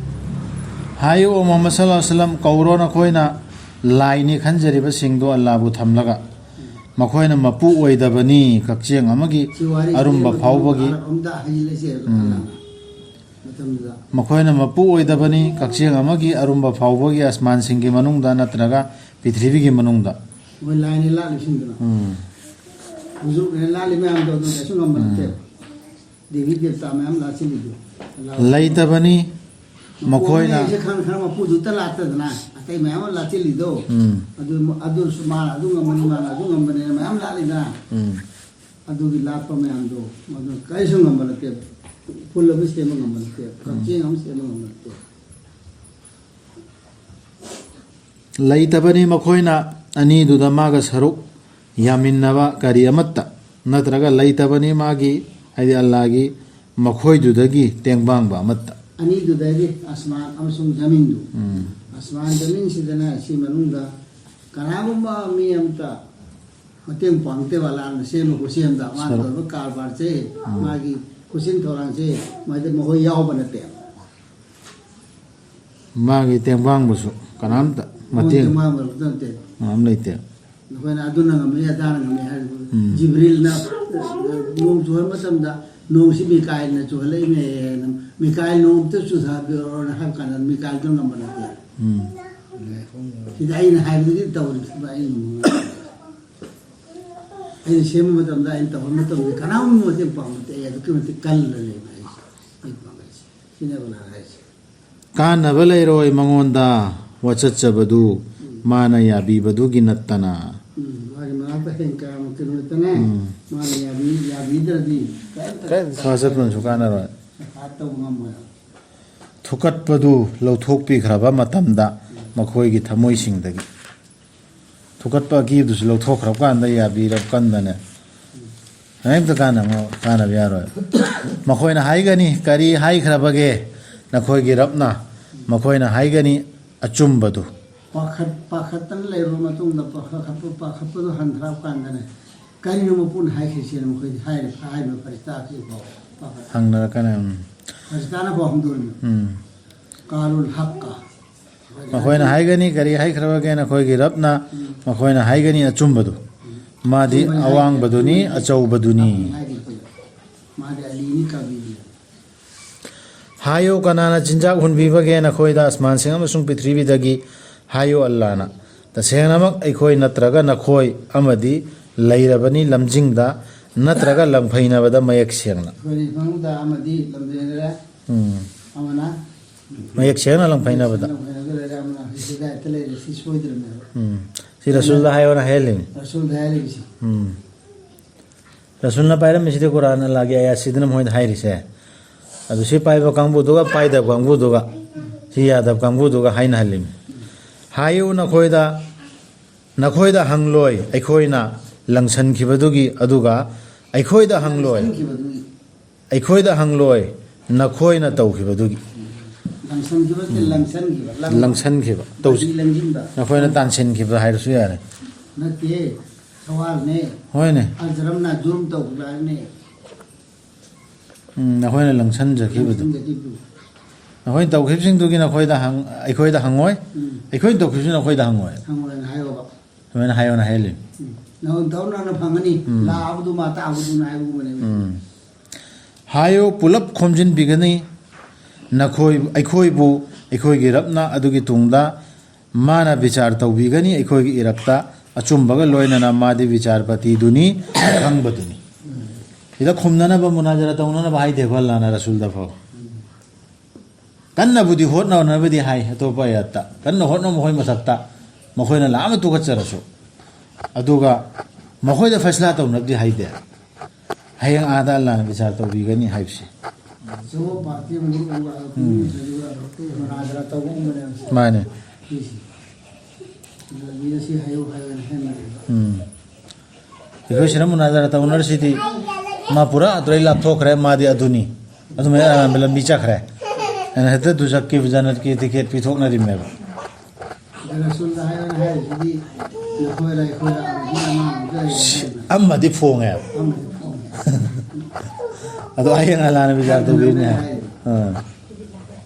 ꯍꯥꯏꯌꯨ, ꯑꯣ ꯃꯨꯍꯝꯃꯗ ꯁꯜꯂꯜꯂꯥꯍꯨ ꯑꯂꯩꯍꯤ ꯋꯥꯁꯜꯂꯝ, ꯀꯧꯔꯣ ꯅꯈꯣꯏꯅ ꯂꯥꯏꯅꯤ ꯈꯟꯖꯔꯤꯕꯁꯤꯡꯗꯣ ꯑꯜꯂꯥꯕꯨ ꯊꯝꯂꯒ꯫ ꯃꯈꯣꯏꯅ ꯃꯄꯨ ꯑꯣꯏꯗꯕꯅꯤ, ꯀꯛꯆꯦꯡ ꯑꯃꯒꯤ ꯁꯤ ꯋꯥꯔꯤꯁꯤ ꯑꯔꯨꯝꯕ ꯑꯃꯨꯛ ꯐꯥꯎꯕꯒꯤ꯫ ꯑꯃꯨꯛꯇ ꯍꯥꯏꯖꯤꯜꯂꯁꯦ꯫ ꯎꯝ꯫ ꯃꯇꯝꯗꯨꯗ꯫ ꯃꯈꯣꯏꯅ ꯃꯄꯨ ꯑꯣꯏꯗꯕꯅꯤ ꯀꯛꯆꯦꯡ ꯑꯃꯒꯤ ꯑꯔꯨꯝꯕ ꯐꯥꯎꯕꯒꯤ ꯑꯁꯃꯥꯟꯁꯤꯡꯒꯤ ꯃꯅꯨꯡꯗ ꯅꯠꯇ꯭ꯔꯒ ꯄ꯭ꯔꯤꯊꯤꯕꯤꯒꯤ ꯃꯅꯨꯡꯗ꯫ ꯃꯣꯏ ꯂꯥꯏꯅꯤ ꯂꯥꯠꯂꯤꯁꯤꯡꯗꯨꯅ꯫ ꯎꯝ꯫ ꯍꯧꯖꯤꯛ ꯂꯥꯠꯂꯤ ꯃꯌꯥꯝꯗꯣ ꯑꯗꯨ ꯀꯩꯁꯨ ꯉꯝꯕ ꯎꯝ꯫ ꯅꯠꯇꯦ꯫ ꯗꯦꯕꯤ ꯗꯦꯕꯇꯥ ꯃꯌꯥꯝ ꯂꯥꯠꯁꯤꯜꯂꯤꯗꯣ꯫ ꯂꯩꯇꯕꯅꯤ꯫ ꯃꯈꯣꯏꯅ ꯃꯄꯨ ꯑꯃ ꯂꯩꯔꯤꯁꯦ ꯈꯔ ꯈꯔ ꯃꯄꯨꯗꯨꯇ ꯂꯥꯠꯇꯗꯅ ꯑꯇꯩ ꯃꯌꯥꯝ ꯑꯃ ꯂꯥꯠꯁꯤꯜꯂꯤꯗꯣ꯫ ꯎꯝ꯫ ꯑꯗꯨ, ꯑꯗꯨꯁꯨ ꯃꯥꯅ ꯑꯗꯨ ꯉꯝꯕꯅꯤ, ꯃꯥꯅ ꯑꯗꯨ ꯉꯝꯕꯅꯤꯅ ꯃꯌꯥꯝ ꯂꯥꯠꯂꯤꯗꯅ꯫ ꯎꯝ꯫ ꯑꯗꯨꯒꯤ ꯂꯥꯠꯄ ꯃꯌꯥꯝꯗꯣ ꯃꯗꯨ ꯀꯔꯤꯁꯨ ꯉꯝꯕ ꯅꯠꯇꯦ꯫ ꯐꯨꯜ ꯑꯃ ꯁꯦꯝꯕ ꯉꯝꯕ ꯅꯠꯇꯦ꯫ ꯎꯝ꯫ ꯀꯛꯆꯦꯡ ꯑꯃ ꯁꯦꯝꯕ ꯉꯝꯕ ꯅꯠꯇꯦ꯫ ꯂꯩꯇꯕꯅꯤ ꯃꯈꯣꯏꯅ ꯑꯅꯤꯗꯨꯗ ꯃꯥꯒ ꯁꯔꯨꯛ ꯌꯥꯃꯤꯟꯅꯕ ꯀꯔꯤ ꯑꯃꯠꯇ, ꯅꯠꯇ꯭ꯔꯒ ꯂꯩꯇꯕꯅꯤ ꯃꯥꯒꯤ, ꯍꯥꯏꯗꯤ ꯑꯜꯂꯥꯒꯤ, ꯃꯈꯣꯏꯗꯨꯗꯒꯤ ꯇꯦꯡꯕꯥꯡꯕ ꯑꯃꯠꯇ꯫ ꯑꯅꯤꯗꯨꯗꯒꯤ ꯑꯁꯃꯥꯟ ꯑꯃꯁꯨꯡ ꯖꯃꯤꯟꯗꯨ꯫ ꯎꯝ꯫ ꯑꯁꯃꯥꯟ ꯖꯃꯤꯟꯁꯤꯗꯅ ꯁꯤ ꯃꯅꯨꯡꯗ ꯀꯅꯥꯒꯨꯝꯕ ꯃꯤ ꯑꯃꯇ ꯃꯇꯦꯡ ꯄꯥꯡꯗꯦꯕ, ꯑꯜꯂꯥꯅ ꯁꯦꯝꯕ ꯈꯨꯠꯁꯦꯝꯗ ꯃꯥꯅ ꯁꯔꯨꯛ꯫ ꯇꯧꯔꯤꯕ ꯀꯔꯕꯥꯔꯁꯦ, ꯎꯝ꯫ ꯃꯥꯒꯤ ꯈꯨꯠꯁꯤꯟ ꯊꯧꯔꯥꯡꯁꯦ ꯃꯥꯗꯤ ꯃꯈꯣꯏ ꯌꯥꯎꯕ ꯅꯠꯇꯦꯕ꯫ ꯃꯥꯒꯤ ꯇꯦꯡꯕꯥꯡꯕꯁꯨ ꯀꯅꯥꯝꯇ ꯃꯇꯦꯡ ꯃꯥꯡꯕ ꯅꯠꯇꯦ꯫ ꯃꯌꯥꯝ ꯂꯩꯇꯦ꯫ ꯅꯈꯣꯏꯅ ꯑꯗꯨꯅ ꯉꯝꯃꯤ, ꯑꯗꯥꯅ ꯉꯝꯃꯤ ꯍꯥꯏꯔꯤꯕ ꯎꯝ꯫ ꯖꯤꯕ꯭ꯔꯤꯜꯅ, ꯑ, ꯅꯣꯡ ꯆꯨꯍꯟꯕ ꯃꯇꯝꯗ ꯅꯣꯡꯁꯤ ꯃꯤꯀꯥꯏꯜꯅ ꯆꯨꯍꯜꯂꯛꯏꯅꯦ ꯍꯥꯏꯅ, ꯃꯤꯀꯥꯏꯜ ꯅꯣꯡ ꯑꯝꯇ ꯆꯨꯊꯕꯤꯔꯣꯅ ꯍꯥꯏꯕ ꯀꯥꯟꯗ ꯃꯤꯀꯥꯏꯜꯗꯨ ꯉꯝꯕ ꯅꯠꯇꯦ꯫ ꯎꯝ꯫ ꯁꯤꯗ ꯑꯩꯅ ꯍꯥꯏꯕꯗꯨꯗꯤ ꯇꯧꯔꯤꯕ ꯑꯩꯅ ꯉꯝꯕ ꯅꯠꯇꯦ꯫ ꯑꯩꯅ ꯁꯦꯝꯕ ꯃꯇꯝꯗ, ꯑꯩꯅ ꯇꯧꯕ ꯃꯇꯝꯗ ꯀꯅꯥꯒꯨꯝꯕ ꯃꯇꯦꯡ ꯄꯥꯡꯕ ꯅꯠꯇꯦ꯫ ꯑꯩ ꯑꯗꯨꯛꯀꯤ ꯃꯇꯤꯛ ꯀꯜꯂ ꯂꯩꯕ ꯑꯩꯁꯦ꯫ ꯑꯩ ꯄꯥꯡꯒꯜꯁꯦ꯫ ꯁꯤꯅꯦꯕ ꯅꯍꯥꯟ ꯍꯥꯏꯁꯦ꯫ ꯀꯥꯟꯅꯕ ꯂꯩꯔꯣꯏ ꯃꯉꯣꯟꯗ ꯋꯥꯆꯠꯆꯕꯗꯨ ꯃꯥꯅ ꯌꯥꯕꯤꯕꯗꯨꯒꯤ ꯅꯠꯇꯅ꯫ ꯎꯝ, ꯃꯥꯒꯤ ꯃꯅꯥꯛꯇ ꯍꯌꯦꯡ ꯀꯌꯥꯃꯨꯛ ꯀꯩꯅꯣ ꯂꯩꯇꯅ ꯎꯝ꯫ ꯃꯥꯅ ꯌꯥꯕꯤ-, ꯌꯥꯕꯤꯗ꯭ꯔꯗꯤ ꯀꯔꯤꯝꯇ ꯀꯔꯤꯝꯇ ꯋꯥꯆꯠꯄꯅꯁꯨ ꯀꯥꯟꯅꯔꯣꯏ꯫ ꯁꯐꯥꯠ ꯇꯧꯕ ꯉꯝꯃꯣꯏ꯫ ꯊꯨꯀꯠꯄꯗꯨ ꯂꯧꯊꯣꯛꯄꯤꯈ꯭ꯔꯕ ꯃꯇꯝꯗ ꯃꯈꯣꯏꯒꯤ ꯊꯃꯣꯏꯁꯤꯡꯗꯒꯤ꯫ ꯊꯨꯀꯠꯄ ꯑꯀꯤꯕꯗꯨꯁꯨ ꯂꯧꯊꯣꯛꯈ꯭ꯔꯕ ꯀꯥꯟꯗ ꯌꯥꯕꯤꯔꯕ ꯀꯥꯟꯗꯅꯦ꯫ ꯀꯔꯤꯝꯇ ꯀꯥꯟꯅꯕ, ꯀꯥꯟꯅꯕ ꯌꯥꯔꯣꯏ꯫ ꯃꯈꯣꯏꯅ ꯍꯥꯏꯒꯅꯤ, "ꯀꯔꯤ ꯍꯥꯏꯈ꯭ꯔꯕꯒꯦ ꯅꯈꯣꯏꯒꯤ ꯔꯕꯅ?" ꯃꯈꯣꯏꯅ ꯍꯥꯏꯒꯅꯤ, "ꯑꯆꯨꯝꯕꯗꯨ"꯫ ꯄꯥꯈꯠ-, ꯄꯥꯈꯠꯇꯅ ꯂꯩꯔꯕ ꯃꯇꯨꯡꯗ ꯄꯥꯈꯠꯄ, ꯄꯥꯈꯠꯄꯗꯨ ꯍꯟꯊꯔꯛꯄ ꯀꯥꯟꯗꯅꯦ, ꯀꯔꯤꯅꯣ ꯃꯄꯨꯅ ꯍꯥꯏꯈ꯭ꯔꯤꯁꯦꯅ ꯃꯈꯣꯏꯗꯤ ꯍꯥꯏꯔꯤ-, ꯍꯥꯏꯔꯤꯕ ꯐꯔꯤꯁꯇꯥꯁꯤꯕꯣ ꯄꯥꯈꯠ-, ꯍꯪꯅꯔꯛꯀꯅꯤ, ꯎꯝ꯫ ꯐꯔꯤꯁꯇꯥꯅ ꯄꯥꯎ ꯍꯪꯗꯣꯔꯤꯕꯅꯤ꯫ ꯎꯝ꯫ ꯀꯥꯂꯨꯜ ꯍꯛꯀ꯫ ꯃꯈꯣꯏꯅ ꯍꯥꯏꯒꯅꯤ, "ꯀꯔꯤ ꯍꯥꯏꯈ꯭ꯔꯕꯒꯦ ꯅꯈꯣꯏꯒꯤ ꯔꯕꯅ?" ꯎꯝ꯫ ꯃꯈꯣꯏꯅ ꯍꯥꯏꯒꯅꯤ, "ꯑꯆꯨꯝꯕꯗꯨ꯫ ꯃꯥꯗꯤ ꯑꯆꯨꯝꯕꯅꯤ ꯍꯥꯏꯒꯅꯤ, ꯑꯋꯥꯡꯕꯗꯨꯅꯤ, ꯑꯆꯨꯝꯕꯅꯤ ꯍꯥꯏꯒꯅꯤ, ꯑꯆꯧꯕꯗꯨꯅꯤ"꯫ ꯑꯆꯨꯝꯕꯅꯤ ꯍꯥꯏꯒꯅꯤ꯫ ꯃꯥꯗꯤ ꯑꯂꯤꯅꯤ, ꯀꯕꯤꯔꯅꯤ꯫ ꯍꯥꯏꯌꯨ, ꯀꯅꯥꯅ ꯆꯤꯟꯖꯥꯛ ꯍꯨꯟꯕꯤꯕꯒꯦ ꯅꯈꯣꯏꯗ ꯑꯁꯃꯥꯟꯁꯤꯡ ꯑꯃꯁꯨꯡ ꯄ꯭ꯔꯤꯊꯤꯕꯤꯗꯒꯤ? ꯍꯥꯏꯌꯨ, ꯑꯜꯂꯥꯅ꯫ ꯇꯁꯦꯡꯅꯃꯛ ꯑꯩꯈꯣꯏ ꯅꯠꯇ꯭ꯔꯒ ꯅꯈꯣꯏ ꯑꯃꯗꯤ ꯂꯩꯔꯕꯅꯤ ꯂꯝꯖꯤꯡꯗ ꯅꯠꯇ꯭ꯔꯒ ꯂꯪꯐꯩꯅꯕꯗ ꯃꯌꯦꯛ ꯁꯦꯡꯅ꯫ ꯑꯩꯈꯣꯏꯅ ꯃꯅꯨꯡꯗ ꯑꯃꯗꯤ ꯂꯝꯖꯦꯜꯗ ꯎꯝ꯫ ꯑꯃꯅ ꯃꯌꯦꯛ ꯁꯦꯡꯅ ꯂꯪꯐꯩꯅꯕꯗ꯫ ꯂꯪꯐꯩꯅꯕꯗ ꯂꯩꯔꯦ, ꯑꯃꯅ ꯍꯤꯗꯥꯌꯠꯇ ꯂꯩꯔꯦ, ꯁꯤ ꯁꯣꯏꯗ꯭ꯔꯕꯅꯦꯕ꯫ ꯎꯝ꯫ ꯁꯤ ꯔꯁꯨꯜꯗ ꯍꯥꯏꯌꯣꯅ ꯍꯥꯏꯍꯜꯂꯤꯅꯤ꯫ ꯔꯁꯨꯜꯗ ꯍꯥꯏꯔꯤꯕꯁꯤ꯫ ꯎꯝ꯫ ꯔꯁꯨꯜꯅ ꯄꯥꯏꯔꯝꯃꯤꯁꯤꯗꯤ ꯀꯨꯔꯥꯟ ꯑꯜꯂꯥꯒꯤ ꯑꯌꯥꯠꯁꯤꯗꯅ ꯃꯈꯣꯏꯗ ꯍꯥꯏꯔꯤꯁꯦ꯫ ꯑꯗꯨ ꯁꯤ ꯄꯥꯏꯕ ꯀꯥꯡꯕꯨꯗꯨꯒ ꯄꯥꯏꯗꯕ ꯀꯥꯡꯕꯨꯗꯨꯒ, ꯁꯤ ꯌꯥꯗꯕ ꯀꯥꯡꯕꯨꯗꯨꯒ ꯍꯥꯏꯅꯍꯜꯂꯤꯃꯤ꯫ ꯍꯥꯏꯌꯨ, ꯅꯈꯣꯏꯗ, ꯅꯈꯣꯏꯗ ꯍꯪꯂꯣꯏ ꯑꯩꯈꯣꯏꯅ ꯂꯪꯁꯟꯈꯤꯕꯗꯨꯒꯤ, ꯑꯗꯨꯒ ꯑꯩꯈꯣꯏꯗ ꯍꯪꯂꯣꯏ, ꯂꯪꯁꯟꯈꯤꯕꯗꯨꯒꯤ꯫ ꯑꯩꯈꯣꯏꯗ ꯍꯪꯂꯣꯏ ꯅꯈꯣꯏꯅ ꯇꯧꯈꯤꯕꯗꯨꯒꯤ꯫ ꯂꯪꯁꯟꯈꯤꯕ ꯅꯠꯇꯦ, ꯎꯝ꯫ ꯂꯪꯁꯟꯈꯤꯕ, ꯂꯪꯕ꯫ ꯂꯪꯁꯟꯈꯤꯕ꯫ ꯇꯧꯁꯤ-, ꯃꯍꯤ ꯂꯪꯁꯤꯟꯕ꯫ ꯅꯈꯣꯏꯅ ꯇꯥꯟꯁꯤꯟꯈꯤꯕ ꯍꯥꯏꯔꯁꯨ ꯌꯥꯔꯦ꯫ ꯅꯠꯇꯦ, ꯁꯋꯥꯜꯅꯦ꯫ ꯍꯣꯏꯅꯦ꯫ ꯑꯜ ꯖꯔꯝꯅ ꯖꯨꯔꯝ ꯇꯧꯈꯤꯕ ꯍꯥꯏꯕꯅꯦ꯫ ꯎꯝ, ꯅꯈꯣꯏꯅ ꯂꯪꯁꯟꯖꯈꯤꯕꯗꯨ꯫ ꯂꯪꯁꯟꯖꯈꯤꯕꯗꯨ꯫ ꯅꯈꯣꯏꯅ ꯇꯧꯈꯤꯕꯁꯤꯡꯗꯨꯒꯤ ꯅꯈꯣꯏꯗ ꯍꯪ-, ꯑꯩꯈꯣꯏꯗ ꯍꯪꯉꯣꯏ꯫ ꯎꯝ꯫ ꯑꯩꯈꯣꯏꯅ ꯇꯧꯈꯤꯕꯁꯤꯡ ꯅꯈꯣꯏꯗ ꯍꯪꯉꯣꯏ꯫ ꯍꯪꯉꯣꯏꯅ ꯍꯥꯏꯌꯣꯕ꯫ ꯁꯨꯃꯥꯏꯅ ꯍꯥꯏꯌꯣꯅ ꯍꯥꯏꯍꯜꯂꯤ꯫ ꯎꯝ꯫ ꯅꯪ ꯇꯧ ꯅꯪꯅ ꯐꯪꯒꯅꯤ꯫ ꯎꯝ꯫ ꯂꯥ ꯑꯕꯨꯗꯨ ꯃꯥ ꯇꯥ ꯑꯕꯨꯗꯨꯅ ꯍꯥꯏꯕꯒꯨꯝꯕꯅꯦꯕ꯫ ꯎꯝ꯫ ꯍꯥꯏꯌꯨ, ꯄꯨꯂꯞ ꯈꯣꯝꯖꯤꯟꯕꯤꯒꯅꯤ ꯅꯈꯣꯏ, ꯑꯩꯈꯣꯏꯕꯨ, ꯑꯩꯈꯣꯏꯒꯤ ꯔꯕꯅ꯫ ꯑꯗꯨꯒꯤ ꯇꯨꯡꯗ ꯃꯥꯅ ꯕꯤꯆꯥꯔ ꯇꯧꯕꯤꯒꯅꯤ ꯑꯩꯈꯣꯏꯒꯤ ꯏꯔꯛꯇ꯫ ꯑꯆꯨꯝꯕꯒ ꯂꯣꯏꯅꯅ ꯃꯥꯗꯤ ꯕꯤꯆꯥꯔꯄꯇꯤꯗꯨꯅꯤ, ꯑꯈꯪꯕꯗꯨꯅꯤ꯫ ꯁꯤꯗ ꯈꯨꯝꯅꯅꯕ, ꯃꯨꯅꯥꯖꯔꯥ ꯇꯧꯅꯅꯕ ꯍꯥꯏꯗꯦꯕ ꯑꯜꯂꯥꯅ ꯔꯁꯨꯜꯗ ꯐꯥꯎ꯫ ꯀꯟꯅꯕꯨꯗꯤ ꯍꯣꯠꯅꯅꯕꯗꯤ ꯍꯥꯏ ꯑꯇꯣꯞꯄ ꯑꯌꯥꯠꯇ꯫ ꯀꯟꯅ ꯍꯣꯠꯅꯧ ꯃꯈꯣꯏ ꯃꯊꯛꯇ, ꯃꯈꯣꯏꯅ ꯂꯥꯞꯅ ꯇꯨꯀꯠꯆꯔꯁꯨ꯫ ꯑꯗꯨꯒ ꯃꯈꯣꯏꯗ ꯐꯩꯁꯂꯥ ꯇꯧꯅꯕꯗꯤ ꯍꯥꯏꯗꯦ꯫ ꯍꯌꯦꯡ ꯑꯥꯗ ꯑꯜꯂꯥꯅ ꯕꯤꯆꯥꯔ ꯇꯧꯕꯤꯒꯅꯤ ꯍꯥꯏꯕꯁꯦ꯫ ꯖꯋꯥꯕ ꯄꯥꯔꯇꯤ ꯑꯃ ꯎꯔꯨ ꯎꯔꯨ ꯎꯔꯨ ꯎꯝ꯫ ꯎꯔꯨ ꯃꯨꯅꯥꯖꯔꯥ ꯇꯧꯕ ꯎꯕꯅꯦꯕ꯫ ꯃꯥꯅꯦ꯫ ꯁꯤꯁꯦ꯫ ꯑꯗꯨꯗꯒꯤꯗ ꯁꯤ ꯍꯥꯏꯌꯨ ꯍꯥꯏꯌꯨꯅ ꯍꯥꯏꯅꯔꯦꯕ꯫ ꯎꯝ꯫ ꯑꯩꯈꯣꯏ ꯁꯤꯗ ꯃꯨꯅꯥꯖꯔꯥ ꯇꯧꯅꯔꯤꯁꯤꯗꯤ ꯃꯥ ꯄꯨꯔꯥ ꯑꯗꯨꯗꯩ ꯂꯥꯞꯊꯣꯛꯈ꯭ꯔꯦ, ꯃꯥꯗꯤ ꯑꯗꯨꯅꯤ꯫ ꯑꯗꯨꯃꯥꯏꯅ ꯑꯔꯥꯟꯕ ꯂꯝꯕꯤ ꯆꯠꯈ꯭ꯔꯦ꯫ ꯑꯩꯅ ꯍꯦꯛꯇ ꯗꯨꯖꯛꯀꯤ ꯖꯅꯠꯀꯤ ꯇꯤꯀꯦꯠ ꯄꯤꯊꯣꯛꯅꯔꯤꯕꯅꯦꯕ꯫ ꯑꯗ ꯔꯁꯨꯜꯗ ꯍꯥꯏꯌꯣꯅ ꯍꯥꯏꯔꯤꯁꯤꯗꯤ ꯅꯈꯣꯏꯔ ꯑꯩꯈꯣꯏꯔ ꯑꯃꯗꯤ ꯑꯃ ꯑꯃꯗ ꯂꯩꯔꯦ ꯍꯥꯏꯗꯅ꯫ ꯑꯃꯗꯤ ꯐꯣꯡꯉꯦꯕ꯫ ꯑꯃꯗꯤ ꯐꯣꯡꯉꯦ꯫ ꯑꯗꯣ ꯍꯌꯦꯡ ꯑꯜꯂꯥꯅ ꯕꯤꯆꯥꯔ ꯇꯧꯕꯤꯔꯅꯤ ꯍꯥꯏ꯫ ꯍꯥꯏꯌꯣ꯫ ꯑꯥ꯫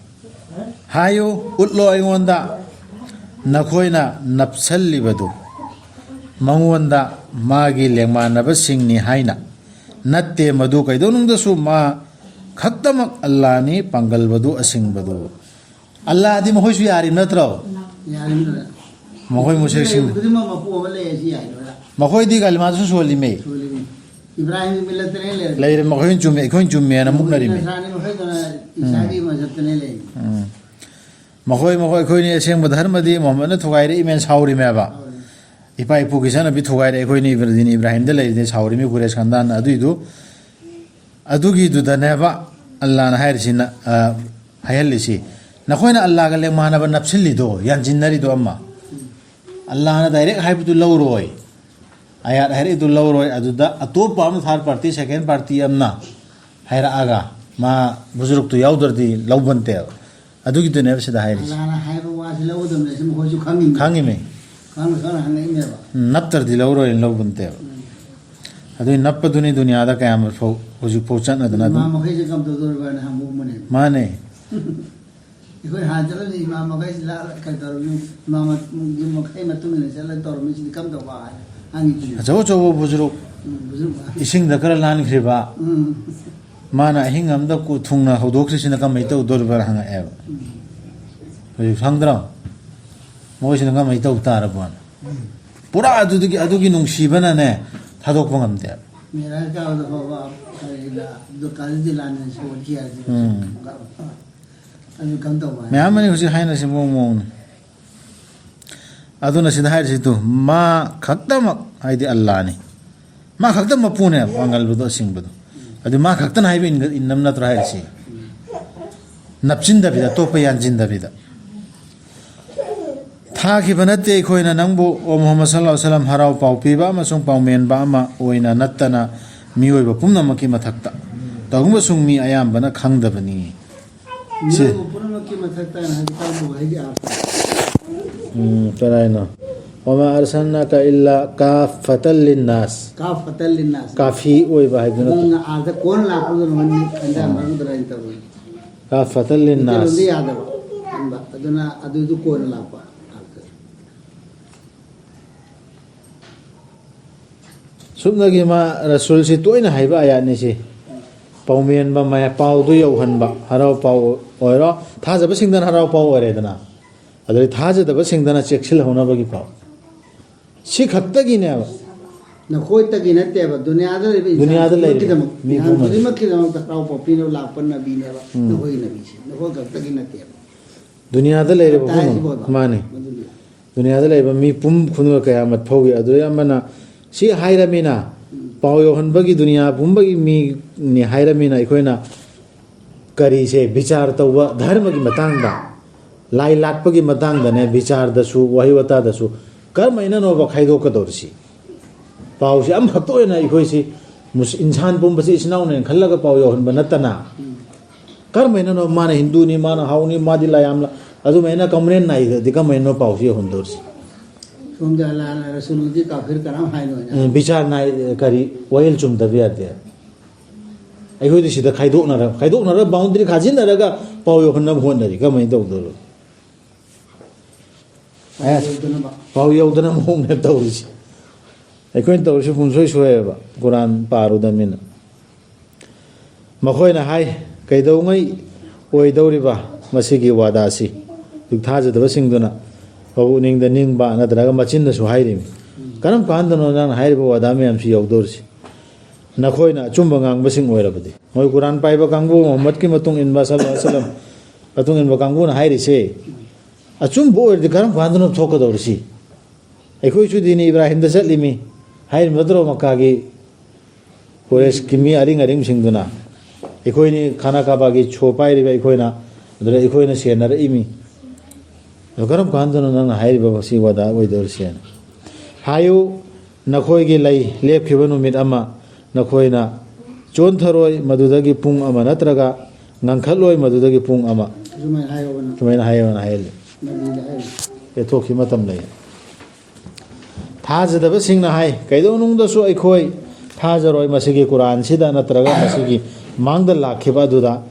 ꯍꯥꯏꯌꯨ, ꯎꯠꯂꯣ ꯑꯩꯉꯣꯟꯗ ꯅꯈꯣꯏꯅ ꯅꯞꯁꯜꯂꯤꯕꯗꯨ ꯃꯉꯣꯟꯗ ꯃꯥꯒꯤ ꯂꯦꯡꯃꯥꯟꯅꯕꯁꯤꯡꯅꯤ ꯍꯥꯏꯅ꯫ ꯅꯠꯇꯦ, ꯃꯗꯨ ꯀꯩꯗꯧꯅꯨꯡꯗꯁꯨ ꯃꯥ ꯈꯛꯇꯃꯛ ꯑꯜꯂꯥꯅꯤ, ꯄꯥꯡꯒꯜꯕꯗꯨ ꯑꯁꯤꯡꯕꯗꯨ꯫ ꯑꯜꯂꯥꯗꯤ ꯃꯈꯣꯏꯁꯨ ꯌꯥꯔꯤꯕ ꯅꯠꯇ꯭ꯔꯣ? ꯌꯥꯔꯤꯕꯅꯤꯅ꯫ ꯃꯈꯣꯏ ꯃꯨꯁ꯭ꯔꯤꯛꯁꯤꯡ꯫ ꯈꯨꯗꯤꯡꯃꯛ ꯃꯄꯨ ꯑꯃ ꯂꯩ ꯍꯥꯏꯁꯤ ꯌꯥꯏ ꯂꯣꯏꯅ꯫ ꯃꯈꯣꯏꯗꯤ ꯀꯂꯤꯃꯥꯁꯨ ꯁꯣꯜꯂꯤꯃꯦ꯫ ꯁꯣꯜꯂꯤꯃꯤ꯫ ꯏꯕ꯭ꯔꯥꯍꯤꯝꯒꯤ ꯃꯤꯜꯂꯠꯇꯅꯦ ꯂꯩꯔꯦ꯫ ꯂꯩꯔꯦ, ꯃꯈꯣꯏꯅ ꯆꯨꯝꯃꯦ, ꯑꯩꯈꯣꯏꯅ ꯆꯨꯝꯃꯦꯅ ꯃꯨꯛꯅꯔꯤꯃꯦ꯫ ꯅꯁꯔꯥꯅꯤ ꯃꯈꯩꯗꯨꯅ ꯏꯁꯥꯒꯤ ꯃꯖꯍꯕꯇꯅꯦ ꯂꯩꯔꯤ꯫ ꯎꯝ꯫ ꯃꯈꯣꯏ, ꯃꯈꯣꯏ, ꯑꯩꯈꯣꯏꯅꯤ ꯑꯁꯦꯡꯕ ꯙꯔꯃꯗꯤ ꯃꯨꯍꯝꯃꯗꯅ ꯊꯨꯒꯥꯏꯔꯛꯏꯃꯦꯅ ꯁꯥꯎꯔꯤꯃꯦꯕ꯫ ꯁꯥꯎꯔꯤ꯫ ꯏꯄꯥ ꯏꯄꯨꯒꯤ ꯆꯠꯅꯕꯤ ꯊꯨꯒꯥꯏꯔꯦ, ꯑꯩꯈꯣꯏꯅ ꯏꯕ꯭ꯔꯥ-, ꯗꯤꯟ ꯏꯕ꯭ꯔꯥꯍꯤꯝꯗ ꯂꯩꯔꯤꯗꯤ ꯁꯥꯎꯔꯤꯃꯤ ꯀꯨꯔꯦꯁ ꯈꯥꯟꯗꯥꯟꯅ꯫ ꯑꯗꯨꯏꯗꯨ, ꯑꯗꯨꯒꯤꯗꯨꯗꯅꯦꯕ ꯑꯜꯂꯥꯅ ꯍꯥꯏꯔꯤꯁꯤꯅ, ꯑ, ꯍꯥꯏꯍꯜꯂꯤꯁꯤ꯫ ꯅꯈꯣꯏꯅ ꯑꯜꯂꯥꯒ ꯂꯦꯡꯃꯥꯟꯅꯕ ꯅꯞꯁꯤꯜꯂꯤꯗꯣ, ꯌꯥꯟꯁꯤꯟꯅꯔꯤꯗꯣ ꯑꯃ꯫ ꯑꯜꯂꯥꯅ direct ꯍꯥꯏꯕꯗꯨ ꯂꯧꯔꯣꯏ꯫ ꯑꯌꯥꯠ ꯍꯥꯏꯔꯛꯏꯗꯨ ꯂꯧꯔꯣꯏ꯫ ꯑꯗꯨꯗ ꯑꯇꯣꯞꯄ ꯑꯃ, third party, second party ꯑꯃꯅ ꯍꯥꯏꯔꯛꯑꯒ ꯃꯥ ꯕꯨꯖꯨꯔꯨꯛꯇꯨ ꯌꯥꯎꯗ꯭ꯔꯗꯤ ꯂꯧꯕꯟꯇꯦꯕ꯫ ꯑꯗꯨꯒꯤꯗꯨꯅꯦꯕ ꯁꯤꯗ ꯍꯥꯏꯔꯤꯁꯦ꯫ ꯑꯜꯂꯥꯅ ꯍꯥꯏꯕ ꯋꯥꯁꯤ ꯂꯧꯒꯗꯕꯅꯦ ꯁꯤ ꯃꯈꯣꯏꯁꯨ ꯈꯪꯉꯤꯅꯦ꯫ ꯈꯪꯉꯤꯃꯤ꯫ ꯈꯪꯅ ꯈꯪꯅ ꯍꯪꯉꯛꯏꯅꯦꯕ꯫ ꯎꯝ, ꯅꯞꯇ꯭ꯔꯗꯤ ꯂꯧꯔꯣꯏꯅ ꯂꯧꯕꯟꯇꯦꯕ꯫ ꯎꯝ꯫ ꯑꯗꯨꯏ ꯅꯞꯄꯗꯨꯅꯤ ꯗꯨꯅꯤꯌꯥꯗ ꯀꯌꯥꯝ ꯐꯥꯎ, ꯍꯧꯖꯤꯛꯐꯥꯎ ꯆꯠꯅꯗꯅ ꯑꯗꯨꯝ꯫ ꯏꯃꯥꯝ ꯃꯈꯩꯁꯦ ꯀꯝꯗꯧꯗꯣꯔꯤꯕꯅ ꯍꯪꯕꯒꯨꯝꯕꯅꯦꯕ꯫ ꯃꯥꯅꯦ꯫ ꯑꯩꯈꯣꯏ ꯍꯥꯟꯅ ꯆꯠꯂꯝꯃꯤ ꯏꯃꯥꯝ ꯃꯈꯩꯁꯤ ꯂꯥꯛꯑꯒ ꯀꯩ ꯇꯧꯔꯝꯃꯤ? ꯏꯃꯥꯝ ꯃꯈꯩ ꯃꯇꯨꯡ ꯏꯟꯅ ꯆꯠꯂꯒ ꯇꯧꯔꯝꯃꯤꯁꯤꯗꯤ ꯀꯝꯗꯧꯕ ꯍꯥꯏꯅ ꯍꯪꯉꯤꯗꯨꯅꯤ꯫ ꯑꯆꯧ ꯑꯆꯧꯕ ꯕꯨꯖꯨꯔꯨꯛ, ꯎꯝ, ꯕꯨꯖꯨꯔꯨꯛ꯫ ꯏꯁꯤꯡꯗ ꯈꯔ ꯂꯥꯟꯈ꯭ꯔꯤꯕ꯫ ꯎꯝ꯫ ꯃꯥꯅ ꯑꯍꯤꯡ ꯑꯃꯗ ꯀꯨ-, ꯊꯨꯡꯅ ꯍꯧꯗꯣꯛꯈ꯭ꯔꯤꯁꯤꯅ ꯀꯃꯥꯏꯅ ꯇꯧꯗꯣꯔꯤꯕꯅ ꯍꯪꯉꯛꯑꯦꯕ꯫ ꯎꯝ꯫ ꯍꯧꯖꯤꯛ ꯈꯪꯗ꯭ꯔꯣ? ꯃꯣꯏꯁꯤꯅ ꯀꯃꯥꯏꯅ ꯇꯧ ꯇꯥꯔꯕꯣꯅ? ꯎꯝ꯫ ꯄꯨꯔꯥ ꯑꯗꯨꯗꯒꯤ, ꯑꯗꯨꯒꯤ ꯅꯨꯡꯁꯤꯕꯅꯅꯦ ꯊꯥꯗꯣꯛꯄ ꯉꯝꯗꯦꯕ꯫ ꯃꯦꯔꯥꯖ ꯀꯥꯕꯗ ꯐꯥꯎꯕ ꯀꯔꯤꯅ ꯑꯕꯗꯨꯜ ꯀꯥꯗꯤꯔ ꯖꯤꯂꯥꯅꯤꯅ ꯁꯣꯟꯈꯤ ꯍꯥꯏꯕꯗꯨ꯫ ꯎꯝ꯫ ꯑꯗꯨ ꯀꯝꯗꯧꯕ ꯍꯥꯏꯅ? ꯃꯌꯥꯝ ꯑꯃꯅꯤ ꯍꯧꯖꯤꯛ ꯍꯥꯏꯅꯔꯤꯁꯤ ꯃꯑꯣꯡ ꯃꯑꯣꯡꯅꯤ꯫ ꯑꯗꯨꯅ ꯁꯤꯗ ꯍꯥꯏꯔꯤꯁꯤꯗꯨ ꯃꯥ ꯈꯛꯇꯃꯛ ꯍꯥꯏꯗꯤ ꯑꯜꯂꯥꯅꯤ꯫ ꯃꯥ ꯈꯛꯇ ꯃꯄꯨꯅꯦ ꯄꯥꯡꯒꯜꯕꯗꯣ ꯑꯁꯤꯡꯕꯗꯣ꯫ ꯑꯗꯨ ꯃꯥ ꯈꯛꯇꯅ ꯍꯥꯏꯕ ꯏꯟꯒ-, ꯏꯟꯅꯝ ꯅꯠꯇ꯭ꯔꯣ ꯍꯥꯏꯔꯤꯁꯤ? ꯅꯞꯆꯤꯟꯗꯕꯤꯗ, ꯑꯇꯣꯞꯄ ꯌꯥꯟꯁꯤꯟꯗꯕꯤꯗ꯫ ꯊꯥꯈꯤꯕ ꯅꯠꯇꯦ ꯑꯩꯈꯣꯏꯅ ꯅꯪꯕꯨ, ꯑꯣ ꯃꯨꯍꯝꯃꯗ ꯁꯜꯂꯜꯂꯥꯍꯨ ꯑꯂꯩꯍꯤ ꯋꯥꯁꯜꯂꯝ, ꯍꯔꯥꯎ ꯄꯥꯎ ꯄꯤꯕ ꯑꯃꯁꯨꯡ ꯄꯥꯎꯃꯦꯟꯕ ꯑꯃ ꯑꯣꯏꯅ ꯅꯠꯇꯅ ꯃꯤꯑꯣꯏꯕ ꯄꯨꯝꯅꯃꯛꯀꯤ ꯃꯊꯛꯇ꯫ ꯇꯧꯒꯨꯝꯕꯁꯨꯡ ꯃꯤ ꯑꯌꯥꯝꯕꯅ ꯈꯪꯗꯕꯅꯤ꯫ ꯁꯤ꯫ ꯃꯤꯑꯣꯏꯕ ꯄꯨꯝꯅꯃꯛꯀꯤ ꯃꯊꯛꯇ ꯍꯥꯏꯅ ꯍꯥꯏꯕ ꯀꯔꯝꯕ ꯋꯥꯍꯩꯒꯤ ꯑꯥꯔꯊ? ꯎꯝ, ꯀꯔꯥꯏꯅꯣ? "ꯋꯃꯥ ꯑꯔꯁꯜꯅꯥꯀ ꯏꯜꯂꯥ ꯀꯥꯐꯇꯜ ꯂꯤꯟꯅꯥꯁ"꯫ ꯀꯥꯐꯇꯜ ꯂꯤꯟꯅꯥꯁ꯫ ꯀꯥꯐꯤ ꯑꯣꯏꯕ ꯍꯥꯏꯕꯗꯨ ꯅꯠꯇ꯭ꯔꯣ? ꯅꯪꯅ ꯑꯥꯔꯊ ꯀꯣꯟꯅ ꯂꯥꯛꯄꯗꯨꯅ ꯃꯅꯤꯡ ꯈꯟꯖꯥꯟꯕ ꯎꯝ꯫ ꯑꯗꯨꯃꯥꯏꯅ ꯇꯧꯕꯅꯤ꯫ ꯀꯥꯐꯇꯜ ꯂꯤꯟꯅꯥꯁ꯫ ꯃꯩꯇꯩꯂꯣꯟꯗ ꯌꯥꯗꯕ꯫ ꯑꯗꯨꯅ ꯑꯗꯨꯏꯗꯨ ꯀꯣꯟꯅ ꯂꯥꯛꯄ ꯑꯥꯔꯊ꯫ ꯁꯨꯞꯅꯒꯤ ꯃꯥ ꯔꯁꯨꯜꯁꯤ ꯇꯣꯏꯅ ꯍꯥꯏꯕ ꯑꯌꯥꯠꯅꯤ ꯁꯤ꯫ ꯄꯥꯎꯃꯦꯟꯕ ꯃꯌꯥ-, ꯄꯥꯎꯗꯨ ꯌꯧꯍꯟꯕ, ꯍꯔꯥꯎ ꯄꯥꯎ ꯑꯣꯏꯔꯣ, ꯊꯥꯖꯕꯁꯤꯡꯗꯅ ꯍꯔꯥꯎ ꯄꯥꯎ ꯑꯣꯏꯔꯦꯗꯅ, ꯑꯗꯨꯗꯩ ꯊꯥꯖꯗꯕꯁꯤꯡꯗꯅ ꯆꯦꯛꯁꯤꯜꯍꯧꯅꯕꯒꯤ ꯄꯥꯎ꯫ ꯁꯤ ꯈꯛꯇꯒꯤꯅꯦꯕ꯫ ꯅꯈꯣꯏꯇꯒꯤ ꯅꯠꯇꯦꯕ, ꯗꯨꯅꯤꯌꯥꯗ ꯂꯩꯕ ꯏꯟꯁꯥꯟ ꯗꯨꯅꯤꯌꯥꯗ ꯂꯩꯔꯤꯕ ꯈꯨꯗꯤꯡꯃꯛꯀꯤꯗꯃꯛ, ꯃꯤ ꯏꯟꯁꯥꯟ ꯄꯨꯝꯅꯃꯛ꯫ ꯈꯨꯗꯤꯡꯃꯛꯀꯤꯗꯃꯛꯇ ꯍꯔꯥꯎ ꯄꯥꯎ ꯄꯤꯅꯕ ꯂꯥꯛꯄ ꯅꯕꯤꯅꯦꯕ, ꯎꯝ꯫ ꯅꯈꯣꯏꯒꯤ ꯅꯕꯤꯁꯦ꯫ ꯅꯈꯣꯏ ꯈꯛꯇꯒꯤ ꯅꯠꯇꯦꯕ꯫ ꯗꯨꯅꯤꯌꯥꯗ ꯂꯩꯔꯤꯕ ꯇꯥꯏ ꯄꯨꯝꯅꯃꯛ꯫ ꯁꯤꯕꯣ꯫ ꯃꯥꯅꯤ꯫ ꯃꯗꯨꯅꯤ꯫ ꯗꯨꯅꯤꯌꯥꯗ ꯂꯩꯕ ꯃꯤ ꯄꯨꯝ ꯈꯨꯗꯤꯡꯃꯛ ꯀꯌꯥꯃꯠ ꯐꯥꯎꯒꯤ꯫ ꯑꯗꯨꯗꯩ ꯑꯃꯅ ꯁꯤ ꯍꯥꯏꯔꯃꯤꯅ, ꯎꯝ꯫ ꯄꯥꯎ ꯌꯧꯍꯟꯕꯒꯤ ꯗꯨꯅꯤꯌꯥ ꯄꯨꯝꯕꯒꯤ ꯃꯤꯅꯤ ꯍꯥꯏꯔꯃꯤꯅ ꯑꯩꯈꯣꯏꯅ ꯀꯔꯤꯁꯦ ꯕꯤꯆꯥꯔ ꯇꯧꯕ ꯙꯔꯃꯒꯤ ꯃꯇꯥꯡꯗ, ꯂꯥꯏ ꯂꯥꯠꯄꯒꯤ ꯃꯇꯥꯡꯗꯅꯦ, ꯕꯤꯆꯥꯔꯗꯁꯨ, ꯋꯥꯍꯩ ꯋꯥꯇꯥꯗꯁꯨ ꯀꯔꯝꯍꯥꯏꯅꯅꯣꯕ ꯈꯥꯏꯗꯣꯛꯀꯗꯧꯔꯤꯁꯤ? ꯄꯥꯎꯁꯤ ꯑꯃꯈꯛꯇ ꯑꯣꯏꯅ ꯑꯩꯈꯣꯏꯁꯤ ꯃꯨꯁ-, ꯏꯟꯁꯥꯟ ꯄꯨꯝꯕꯁꯤ ꯏꯆꯤꯟ ꯏꯅꯥꯎꯅꯦꯅ ꯈꯜꯂꯒ ꯄꯥꯎ ꯌꯧꯍꯟꯕ ꯅꯠꯇꯅ, ꯎꯝ꯫ ꯀꯔꯝꯍꯥꯏꯅꯅꯣ ꯃꯥꯅ ꯍꯤꯟꯗꯨꯅꯤ, ꯃꯥꯅ ꯍꯥꯎꯅꯤ, ꯃꯥꯗꯤ ꯂꯥꯏ ꯌꯥꯝ ꯂ-, ꯑꯗꯨꯃꯥꯏꯅ ꯀꯝꯄ꯭ꯂꯦꯟ ꯅꯥꯏꯗ꯭ꯔꯗꯤ ꯀꯃꯥꯏꯅꯅꯣ ꯄꯥꯎꯁꯤ ꯌꯧꯍꯟꯗꯧꯔꯤꯁꯤ? ꯁꯣꯝꯗ ꯑꯜꯂꯥꯍꯅ ꯔꯁꯨꯜꯗꯤ ꯀꯥꯐꯤꯔ ꯀꯅꯥꯝ ꯍꯥꯏꯅꯣ ꯍꯥꯏꯅ꯫ ꯎꯝ, ꯕꯤꯆꯥꯔ ꯅꯥꯏ-, ꯀꯔꯤ, ꯋꯥꯌꯦꯜ ꯆꯨꯝꯗꯕ ꯌꯥꯗꯦ꯫ ꯑꯩꯈꯣꯏꯗꯤ ꯁꯤꯗ ꯈꯥꯏꯗꯣꯛꯅꯔ-, ꯈꯥꯏꯗꯣꯛꯅꯔꯒ ꯕꯥꯎꯟꯗꯔꯤ ꯈꯥꯖꯤꯟꯅꯔꯒ ꯄꯥꯎ ꯌꯧꯍꯟꯅꯕ ꯍꯣꯠꯅꯔꯤ꯫ ꯀꯃꯥꯏꯅ ꯇꯧꯗꯣꯏꯅꯣ? ꯑꯦ, ꯌꯧꯗꯅꯕ꯫ ꯄꯥꯎ ꯌꯧꯗꯅꯕ ꯃꯑꯣꯡꯅꯦ ꯇꯧꯔꯤꯁꯤ꯫ ꯑꯩꯈꯣꯏꯅ ꯇꯧꯔꯤꯁꯤ ꯄꯨꯝꯁꯣꯏ ꯁꯣꯏꯑꯦꯕ, ꯀꯨꯔꯥꯟ ꯄꯥꯔꯨꯗꯕꯅꯤꯅ꯫ ꯃꯈꯣꯏꯅ ꯍꯥꯏ, "ꯀꯩꯗꯧꯉꯩ ꯑꯣꯏꯗꯧꯔꯤꯕ ꯃꯁꯤꯒꯤ ꯋꯥꯗꯥꯁꯤ?" ꯍꯧꯖꯤꯛ ꯊꯥꯖꯗꯕꯁꯤꯡꯗꯨꯅ ꯃꯄꯨꯛꯅꯤꯡꯗ ꯅꯤꯡꯕ ꯅꯠꯇ꯭ꯔꯒ ꯃꯆꯤꯟꯅꯁꯨ ꯍꯥꯏꯔꯤꯃꯤ꯫ "ꯀꯔꯝ ꯀꯥꯟꯗꯅꯣ ꯅꯪꯅ ꯍꯥꯏꯔꯤꯕ ꯋꯥꯗꯥ ꯃꯌꯥꯝꯁꯤ ꯌꯧꯗꯧꯔꯤꯁꯤ? ꯅꯈꯣꯏꯅ ꯑꯆꯨꯝꯕ ꯉꯥꯡꯕꯁꯤꯡ ꯑꯣꯏꯔꯕꯗꯤ?" ꯃꯣꯏ ꯀꯨꯔꯥꯟ ꯄꯥꯏꯕ ꯀꯥꯡꯕꯨ, ꯃꯨꯍꯝꯃꯗꯀꯤ ꯃꯇꯨꯡ ꯏꯟꯕ, ꯁꯜꯂꯜꯂꯥꯍꯨ ꯑꯂꯥꯏꯍꯤ ꯋꯥꯁꯜꯂꯝ ꯃꯇꯨꯡ ꯏꯟꯕ ꯀꯥꯡꯕꯨꯅ ꯍꯥꯏꯔꯤꯁꯦ, ꯑꯆꯨꯝꯕ ꯑꯣꯏꯔꯗꯤ ꯀꯔꯝ ꯀꯥꯟꯗꯅꯣ ꯊꯣꯛꯀꯗꯧꯔꯤꯁꯤ? ꯑꯩꯈꯣꯏꯁꯨ ꯗꯤꯅꯤ ꯏꯕ꯭ꯔꯥꯍꯤꯝꯗ ꯆꯠꯂꯤꯃꯤ ꯍꯥꯏꯔꯤꯕ ꯅꯠꯇ꯭ꯔꯣ? ꯃꯛꯀꯥꯒꯤ ꯀꯨꯔꯦꯁꯀꯤ ꯃꯤ ꯑꯔꯤꯡ ꯑꯔꯤꯡꯁꯤꯡꯗꯨꯅ, ꯑꯩꯈꯣꯏꯅꯤ ꯈꯥꯅꯥ ꯀꯥꯕꯥꯒꯤ ꯁꯣ ꯄꯥꯏꯔꯤꯕ ꯑꯩꯈꯣꯏꯅ, ꯑꯗꯨꯗ ꯑꯩꯈꯣꯏꯅ ꯁꯦꯟꯅꯔꯛꯏꯃꯤ꯫ ꯑꯗꯣ ꯀꯔꯝ ꯀꯥꯟꯗꯅꯣ ꯅꯪꯅ ꯍꯥꯏꯔꯤꯕ ꯃꯁꯤ ꯋꯥꯗꯥ ꯑꯣꯏꯗꯧꯔꯤꯁꯦꯅ? ꯍꯥꯏꯌꯨ, ꯅꯈꯣꯏꯒꯤ ꯂꯩ ꯂꯦꯞꯈꯤꯕ ꯅꯨꯃꯤꯠ ꯑꯃ, ꯅꯈꯣꯏꯅ ꯆꯣꯟꯊꯔꯣꯏ ꯃꯗꯨꯗꯒꯤ ꯄꯨꯡ ꯑꯃ ꯅꯠꯇ꯭ꯔꯒ ꯉꯟꯈꯠꯂꯣꯏ ꯃꯗꯨꯗꯒꯤ ꯄꯨꯡ ꯑꯃ꯫ ꯑꯁꯨꯃꯥꯏꯅ ꯍꯥꯏꯌꯣꯕ ꯅꯪ꯫ ꯁꯨꯃꯥꯏꯅ ꯍꯥꯏꯌꯣꯅ ꯍꯥꯏꯍꯜꯂꯤ꯫ ꯅꯕꯤꯗ ꯍꯥꯏꯌꯣ꯫ ꯂꯦꯞꯊꯣꯛꯈꯤꯕ ꯃꯇꯝ ꯂꯩ꯫ ꯊꯥꯖꯗꯕꯁꯤꯡꯅ ꯍꯥꯏ, "ꯀꯩꯗꯧꯅꯨꯡꯗꯁꯨ ꯑꯩꯈꯣꯏ ꯊꯥꯖꯔꯣꯏ ꯃꯁꯤꯒꯤ ꯀꯨꯔꯥꯟꯁꯤꯗ ꯅꯠꯇ꯭ꯔꯒ ꯃꯁꯤꯒꯤ ꯃꯥꯡꯗ ꯂꯥꯛꯈꯤꯕ ꯑꯗꯨꯗ꯫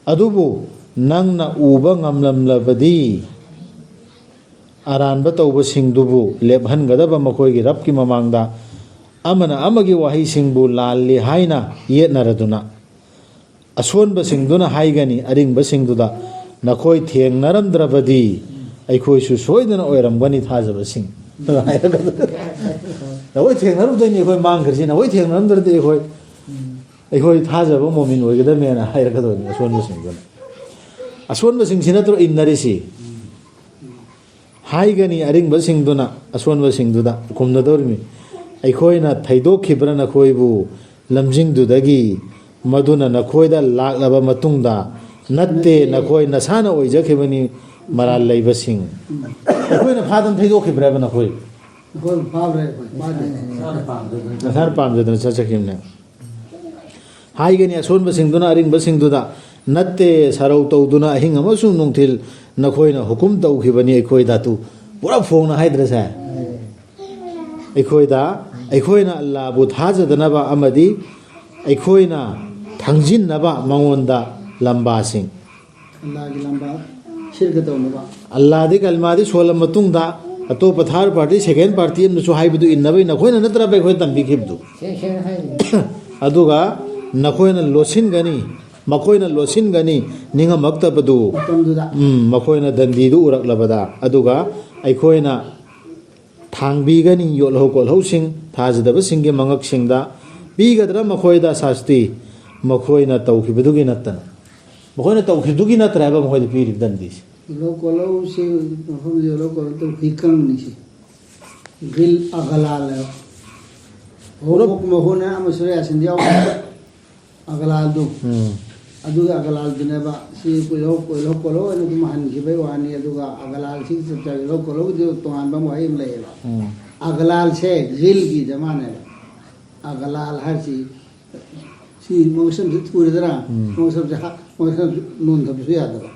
ꯑꯗꯨꯕꯨ ꯅꯪꯅ ꯎꯕ ꯉꯝꯂꯝꯂꯕꯗꯤ ꯑꯔꯥꯟꯕ ꯇꯧꯕꯁꯤꯡꯗꯨꯕꯨ ꯂꯦꯞꯍꯟꯒꯗꯕ ꯃꯈꯣꯏꯒꯤ ꯔꯕꯀꯤ ꯃꯃꯥꯡꯗ ꯑꯃꯅ ꯑꯃꯒꯤ ꯋꯥꯍꯩꯁꯤꯡꯕꯨ ꯂꯥꯜꯂꯤ ꯍꯥꯏꯅ ꯌꯦꯠꯅꯔꯗꯨꯅ ꯑꯁꯣꯟꯕꯁꯤꯡꯗꯨꯅ ꯍꯥꯏꯒꯅꯤ ꯑꯔꯤꯡꯕꯁꯤꯡꯗꯨꯗ, "ꯅꯈꯣꯏ ꯊꯦꯡꯅꯔꯝꯗ꯭ꯔꯕꯗꯤ ꯑꯩꯈꯣꯏꯁꯨ ꯁꯣꯏꯗꯅ ꯑꯣꯏꯔꯝꯒꯅꯤ ꯊꯥꯖꯕꯁꯤꯡ"꯫ ꯅꯈꯣꯏ ꯊꯦꯡꯅꯔꯝꯗꯣꯏꯅꯤ ꯑꯩꯈꯣꯏ ꯃꯥꯡꯈ꯭ꯔꯤꯁꯤ, ꯅꯈꯣꯏ ꯊꯦꯡꯅꯔꯝꯗ꯭ꯔꯗꯤ ꯑꯩꯈꯣꯏ, ꯑꯩꯈꯣꯏ ꯊꯥꯖꯕ ꯃꯣꯃꯤꯟ ꯑꯣꯏꯒꯗꯕꯅꯦꯅ ꯍꯥꯏꯔꯛꯀꯗꯣꯏꯅꯤ ꯑꯁꯣꯟꯕꯁꯤꯡꯗꯨꯅ꯫ ꯑꯁꯣꯟꯕꯁꯤꯡꯁꯤ ꯅꯠꯇ꯭ꯔꯣ ꯏꯟꯅꯔꯤꯁꯤ? ꯍꯥꯏꯒꯅꯤ ꯑꯔꯤꯡꯕꯁꯤꯡꯗꯨꯅ ꯑꯁꯣꯟꯕꯁꯤꯡꯗꯨꯗ ꯈꯨꯝꯅꯗꯧꯔꯤꯃꯤ, "ꯑꯩꯈꯣꯏꯅ ꯊꯩꯗꯣꯛꯈꯤꯕ꯭ꯔꯥ ꯅꯈꯣꯏꯕꯨ ꯂꯝꯖꯤꯡꯗꯨꯗꯒꯤ? ꯃꯗꯨꯅ ꯅꯈꯣꯏꯗ ꯂꯥꯛꯂꯕ ꯃꯇꯨꯡꯗ, ꯅꯠꯇꯦ, ꯅꯈꯣꯏ ꯅꯁꯥꯅ ꯑꯣꯏꯖꯈꯤꯕꯅꯤ ꯃꯔꯥꯜ ꯂꯩꯕꯁꯤꯡ"꯫ ꯑꯩꯈꯣꯏꯅ ꯐꯥꯗꯅ ꯊꯩꯗꯣꯛꯈꯤꯕ꯭ꯔꯥꯕ ꯅꯈꯣꯏ? ꯑꯩꯈꯣꯏ ꯐꯥꯕ꯭ꯔꯥ? ꯑꯩꯈꯣꯏ ꯐꯥꯗꯦ꯫ ꯅꯁꯥꯅ ꯄꯥꯝꯖꯗꯅ ꯆꯠꯆꯈꯤꯕꯅꯦ꯫ ꯍꯥꯏꯒꯅꯤ ꯑꯁꯣꯟꯕꯁꯤꯡꯗꯨꯅ ꯑꯔꯤꯡꯕꯁꯤꯡꯗꯨꯗ, "ꯅꯠꯇꯦ, ꯁꯔꯧ ꯇꯧꯗꯨꯅ ꯑꯍꯤꯡ ꯑꯃꯁꯨꯡ ꯅꯨꯡꯊꯤꯜ ꯅꯈꯣꯏꯅ ꯍꯨꯀꯨꯝ ꯇꯧꯈꯤꯕꯅꯤ ꯑꯩꯈꯣꯏꯗ"꯫ ꯇꯨ, ꯄꯨꯔꯥ ꯐꯣꯡꯅ ꯍꯥꯏꯗ꯭ꯔꯁꯦ? ꯑꯩꯈꯣꯏꯗ, ꯑꯩꯈꯣꯏꯅ ꯑꯜꯂꯥꯕꯨ ꯊꯥꯖꯗꯅꯕ ꯑꯃꯗꯤ ꯑꯩꯈꯣꯏꯅ ꯊꯥꯡꯖꯤꯟꯅꯕ ꯃꯉꯣꯟꯗ ꯂꯝꯕꯥꯁꯤꯡ꯫ ꯑꯜꯂꯥꯒꯤ ꯂꯝꯕꯥ ꯁꯤꯔꯒ ꯇꯧꯅꯕ꯫ ꯑꯜꯂꯥꯗꯤ ꯀꯜꯃꯥꯗꯤ ꯁꯣꯜꯂ ꯃꯇꯨꯡꯗ ꯑꯇꯣꯞꯄ third party, second party ꯑꯃꯅꯁꯨ ꯍꯥꯏꯕꯗꯨ ꯏꯟꯅꯕꯩ ꯅꯈꯣꯏꯅ ꯅꯠꯇ꯭ꯔꯕ ꯑꯩꯈꯣꯏ ꯇꯝꯕꯤꯈꯤꯕꯗꯨ? ꯁꯦꯡ ꯁꯦꯡꯅ ꯍꯥꯏꯔꯤꯅꯤ꯫ ꯑꯗꯨꯒ ꯅꯈꯣꯏꯅ ꯂꯣꯠꯁꯤꯟꯒꯅꯤ, ꯃꯈꯣꯏꯅ ꯂꯣꯠꯁꯤꯟꯒꯅꯤ ꯅꯤꯡꯉꯝꯃꯛꯇꯕꯗꯨ꯫ ꯃꯇꯝꯗꯨꯗ꯫ ꯎꯝ, ꯃꯈꯣꯏꯅ ꯗꯟꯗꯤꯗꯨ ꯎꯔꯛꯂꯕꯗ꯫ ꯑꯗꯨꯒ ꯑꯩꯈꯣꯏꯅ ꯊꯥꯡꯕꯤꯒꯅꯤ ꯌꯣꯜꯍꯧ ꯀꯣꯜꯍꯧꯁꯤꯡ ꯊꯥꯖꯗꯕꯁꯤꯡꯒꯤ ꯃꯉꯛꯁꯤꯡꯗ꯫ ꯄꯤꯒꯗ꯭ꯔꯥ ꯃꯈꯣꯏꯗ ꯁꯥꯁꯇꯤ? ꯃꯈꯣꯏꯅ ꯇꯧꯈꯤꯕꯗꯨꯒꯤ ꯅꯠꯇꯅ, ꯃꯈꯣꯏꯅ ꯇꯧꯈꯤꯕꯗꯨꯒꯤ ꯅꯠꯇ꯭ꯔꯥ ꯍꯥꯏꯕ ꯃꯈꯣꯏꯗ ꯄꯤꯔꯤꯕ ꯗꯟꯗꯤꯁꯦ? ꯌꯣꯜꯍꯧ ꯀꯣꯜꯍꯧꯁꯤ ꯃꯐꯝꯗ ꯌꯣꯜꯍꯧ ꯀꯣꯜꯍꯧ ꯇꯧ ꯍꯨꯏꯀꯪꯅꯤꯁꯤ꯫ ꯒ꯭ꯔꯤꯜ ꯑꯒꯂꯥꯜ ꯍꯥꯏꯕ꯫ ꯄꯨꯂꯞ꯫ ꯍꯣꯕꯣꯛ ꯃꯍꯨꯠꯅ ꯑꯃꯁꯨ ꯌꯥꯁꯤꯟ ꯌꯥꯎ꯫ ꯑꯒꯂꯥꯜꯗꯨ꯫ ꯎꯝ꯫ ꯑꯗꯨꯒꯤ ꯑꯒꯂꯥꯜꯗꯨꯅꯦꯕ ꯁꯤ ꯀꯣꯏꯂꯧ, ꯀꯣꯏꯂꯧ, ꯀꯣꯏꯂꯧ ꯑꯣꯏꯅ ꯑꯗꯨꯝ ꯍꯟꯈꯤꯕꯩ ꯋꯥꯅꯤ꯫ ꯑꯗꯨꯒ ꯑꯒꯂꯥꯜꯁꯤ ꯆꯞ ꯆꯥꯕꯤ ꯂꯧ ꯀꯣꯏꯂꯧꯗꯨ ꯇꯣꯉꯥꯟꯕ ꯑꯃ ꯋꯥꯍꯩ ꯑꯃ ꯂꯩꯌꯦꯕ꯫ ꯎꯝ꯫ ꯑꯒꯂꯥꯜꯁꯦ ꯒ꯭ꯔꯤꯜꯒꯤ ꯖꯃꯥꯅꯦꯕ꯫ ꯑꯒꯂꯥꯜ ꯍꯥꯏꯁꯤ ꯁꯤ ꯃꯧꯁꯝꯁꯤ ꯎꯔꯗ꯭ꯔꯥ? ꯎꯝ꯫ ꯃꯧꯁꯝꯁꯦ ꯍꯥ-, ꯃꯧꯁꯝꯁꯦ ꯅꯣꯟꯊꯕꯁꯨ ꯌꯥꯗꯕ,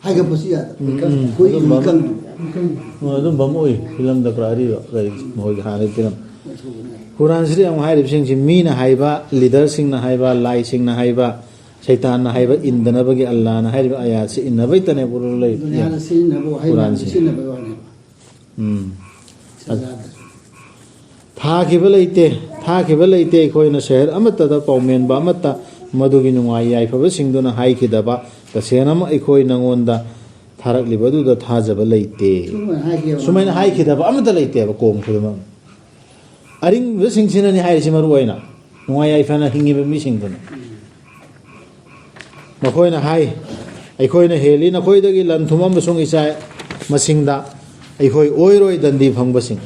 ꯍꯥꯏꯒꯠꯄꯁꯨ ꯌꯥꯗꯕ꯫ ꯎꯝ, ꯎꯝ꯫ ꯑꯩꯈꯣꯏ ꯑꯗꯨꯝꯕ ꯑꯃ, ꯏꯀꯪ-, ꯎꯝ, ꯑꯗꯨꯝꯕ ꯑꯃ ꯎꯏ ꯐꯤꯂꯝꯗ ꯄꯨꯔꯥ ꯑꯔꯤꯕ ꯀꯔꯤ ꯃꯈꯣꯏꯒꯤ ꯍꯥꯟꯅꯒꯤ ꯐꯤꯂꯝ꯫ ꯀꯨꯔꯥꯟꯁꯤꯗ ꯌꯥꯝ ꯍꯥꯏꯔꯤꯕꯁꯤꯡꯁꯤ ꯃꯤꯅ ꯍꯥꯏꯕ, ꯂꯤꯗꯔꯁꯤꯡꯅ ꯍꯥꯏꯕ, ꯂꯥꯏꯁꯤꯡꯅ ꯍꯥꯏꯕ, ꯁꯩꯇꯥꯟꯅ ꯍꯥꯏꯕ ꯏꯟꯗꯅꯕꯒꯤ ꯑꯜꯂꯥꯅ ꯍꯥꯏꯔꯤꯕ ꯑꯌꯥꯠꯁꯤ ꯏꯟꯅꯕꯩꯇꯅꯦ ꯎꯔꯨ ꯂꯩ꯫ ꯗꯨꯅꯤꯌꯥꯗ ꯁꯤꯖꯤꯟꯅꯕ ꯋꯥꯍꯩ ꯃꯌꯥꯝꯁꯦ ꯀꯨꯔꯥꯟꯁꯦ꯫ ꯁꯤꯖꯤꯟꯅꯕꯩ ꯋꯥꯅꯦꯕ꯫ ꯎꯝ꯫ ꯁꯖꯥꯗ꯫ ꯊꯥꯈꯤꯕ ꯂꯩꯇꯦ, ꯊꯥꯈꯤꯕ ꯂꯩꯇꯦ꯫ ꯑꯩꯈꯣꯏꯅ ꯁꯍꯔ ꯑꯃꯠꯇꯗ ꯄꯥꯎꯃꯦꯟꯕ ꯑꯃꯠꯇ ꯃꯗꯨꯒꯤ ꯅꯨꯡꯉꯥꯏ ꯌꯥꯏꯐꯕꯁꯤꯡꯗꯨꯅ ꯍꯥꯏꯈꯤꯗꯕ, "ꯇꯁꯦꯡꯅꯃꯛ ꯑꯩꯈꯣꯏ ꯅꯉꯣꯟꯗ ꯊꯥꯔꯛꯂꯤꯕ ꯑꯗꯨꯗ ꯊꯥꯖꯕ ꯂꯩꯇꯦ"꯫ ꯁꯨꯃꯥꯏꯅ ꯍꯥꯏꯈꯤꯕ ꯁꯨꯃꯥꯏꯅ ꯍꯥꯏꯈꯤꯗꯕ ꯑꯃꯠꯇ ꯂꯩꯇꯦꯕ ꯀꯣꯝ ꯈꯨꯗꯤꯡꯃꯛ꯫ ꯑꯔꯤꯡꯕꯁꯤꯡꯁꯤꯅꯅꯤ ꯍꯥꯏꯔꯤꯁꯤ ꯃꯔꯨ ꯑꯣꯏꯅ, ꯅꯨꯡꯉꯥꯏ ꯌꯥꯏꯐꯅ ꯍꯤꯡꯉꯤꯕ ꯃꯤꯁꯤꯡꯗꯨꯅ꯫ ꯃꯈꯣꯏꯅ ꯍꯥꯏ, "ꯑꯩꯈꯣꯏꯅ ꯍꯦꯜꯂꯤ ꯅꯈꯣꯏꯗꯒꯤ ꯂꯟ ꯊꯨꯝ ꯑꯃꯁꯨꯡ ꯏꯆꯥ ꯃꯁꯤꯡꯗ, ꯑꯩꯈꯣꯏ ꯑꯣꯏꯔꯣꯏ ꯗꯟꯗꯤ ꯐꯪꯕꯁꯤꯡ"꯫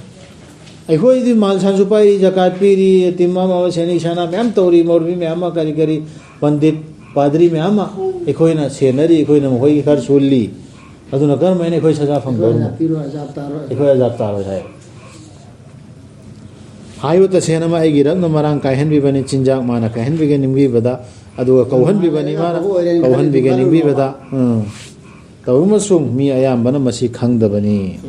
ꯑꯩꯈꯣꯏꯗꯤ ꯃꯥꯜ ꯁꯥꯟꯁꯨ ꯄꯥꯏꯔꯤ, ꯖꯀꯥꯠ ꯄꯤꯔꯤ, ꯌꯦꯇꯤꯝ ꯑꯃ ꯑꯃ, ꯁꯦꯅꯤ ꯁꯅꯥ ꯃꯌꯥꯝ ꯇꯧꯔꯤ, ꯃꯧꯂꯕꯤ ꯃꯌꯥꯝ ꯑꯃ, ꯀꯔꯤ ꯀꯔꯤ, ꯄꯟꯗꯤꯠ, ꯄꯥꯗ꯭ꯔꯤ ꯃꯌꯥꯝ ꯑꯃ ꯑꯩꯈꯣꯏꯅ ꯁꯦꯟꯅꯔꯤ, ꯑꯩꯈꯣꯏꯅ ꯃꯈꯣꯏꯒꯤ ꯈꯔ ꯁꯨꯜꯂꯤ꯫ ꯑꯗꯨꯅ ꯀꯔꯝ ꯍꯥꯏꯅ ꯑꯩꯈꯣꯏ ꯁꯖꯥ ꯑꯩꯈꯣꯏ ꯐꯪꯗꯧꯔꯤꯅꯣ? ꯑꯖꯥꯕ ꯄꯤꯔꯣꯏ, ꯑꯖꯥꯕ ꯇꯥꯔꯣꯏ꯫ ꯑꯩꯈꯣꯏ ꯑꯖꯥꯕ ꯇꯥꯔꯣꯏ ꯍꯥꯏ꯫ ꯍꯥꯏꯕ ꯇꯁꯦꯡꯅꯃꯛ ꯑꯩꯒꯤ ꯔꯛꯅ ꯃꯔꯥꯡ ꯀꯥꯏꯍꯟꯕꯤꯕꯅꯤ, ꯆꯤꯟꯖꯥꯛ ꯃꯥꯅ ꯀꯥꯏꯍꯟꯕꯤꯒꯦ ꯅꯤꯡꯕꯤꯕꯗ, ꯑꯗꯨꯒ ꯀꯧꯍꯟꯕꯤꯕꯅꯤ, ꯃꯥꯅ ꯑꯐꯕ ꯑꯣꯏꯔꯦꯅ ꯀꯧꯍꯟꯕꯤꯒꯦ ꯈꯜꯂꯤꯗꯨ ꯅꯤꯡꯕꯤꯕꯗ꯫ ꯎꯝ꯫ ꯇꯧꯔꯃꯁꯨꯡ ꯃꯤ ꯑꯌꯥꯝꯕꯅ ꯃꯁꯤ ꯈꯪꯗꯕꯅꯤ꯫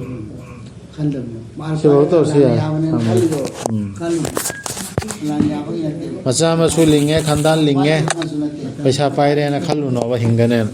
ꯈꯟꯗꯕꯅꯤ꯫ ꯃꯥꯅ ꯁꯤꯐꯥꯎ ꯇꯧꯁꯤ ꯌꯥꯔꯦ꯫ ꯌꯥꯕꯅꯦꯅ ꯎꯝ꯫ ꯈꯜꯂꯤꯗꯣ ꯎꯝ꯫ ꯈꯜꯂꯨ꯫ ꯂꯥꯟ ꯌꯥꯕꯒꯤ ꯅꯠꯇꯦꯕ꯫ ꯃꯆꯥ ꯃꯁꯨ ꯂꯤꯡꯉꯦ, ꯈꯟꯗꯥꯟ ꯂꯤꯡꯉꯦ, ꯃꯥꯅ ꯈꯪꯉꯁꯨ ꯅꯠꯇꯦ꯫ ꯄꯩꯁꯥ ꯄꯥꯏꯔꯦꯅ ꯈꯜꯂꯨꯅꯣꯕ ꯍꯤꯡꯒꯅꯦꯅ꯫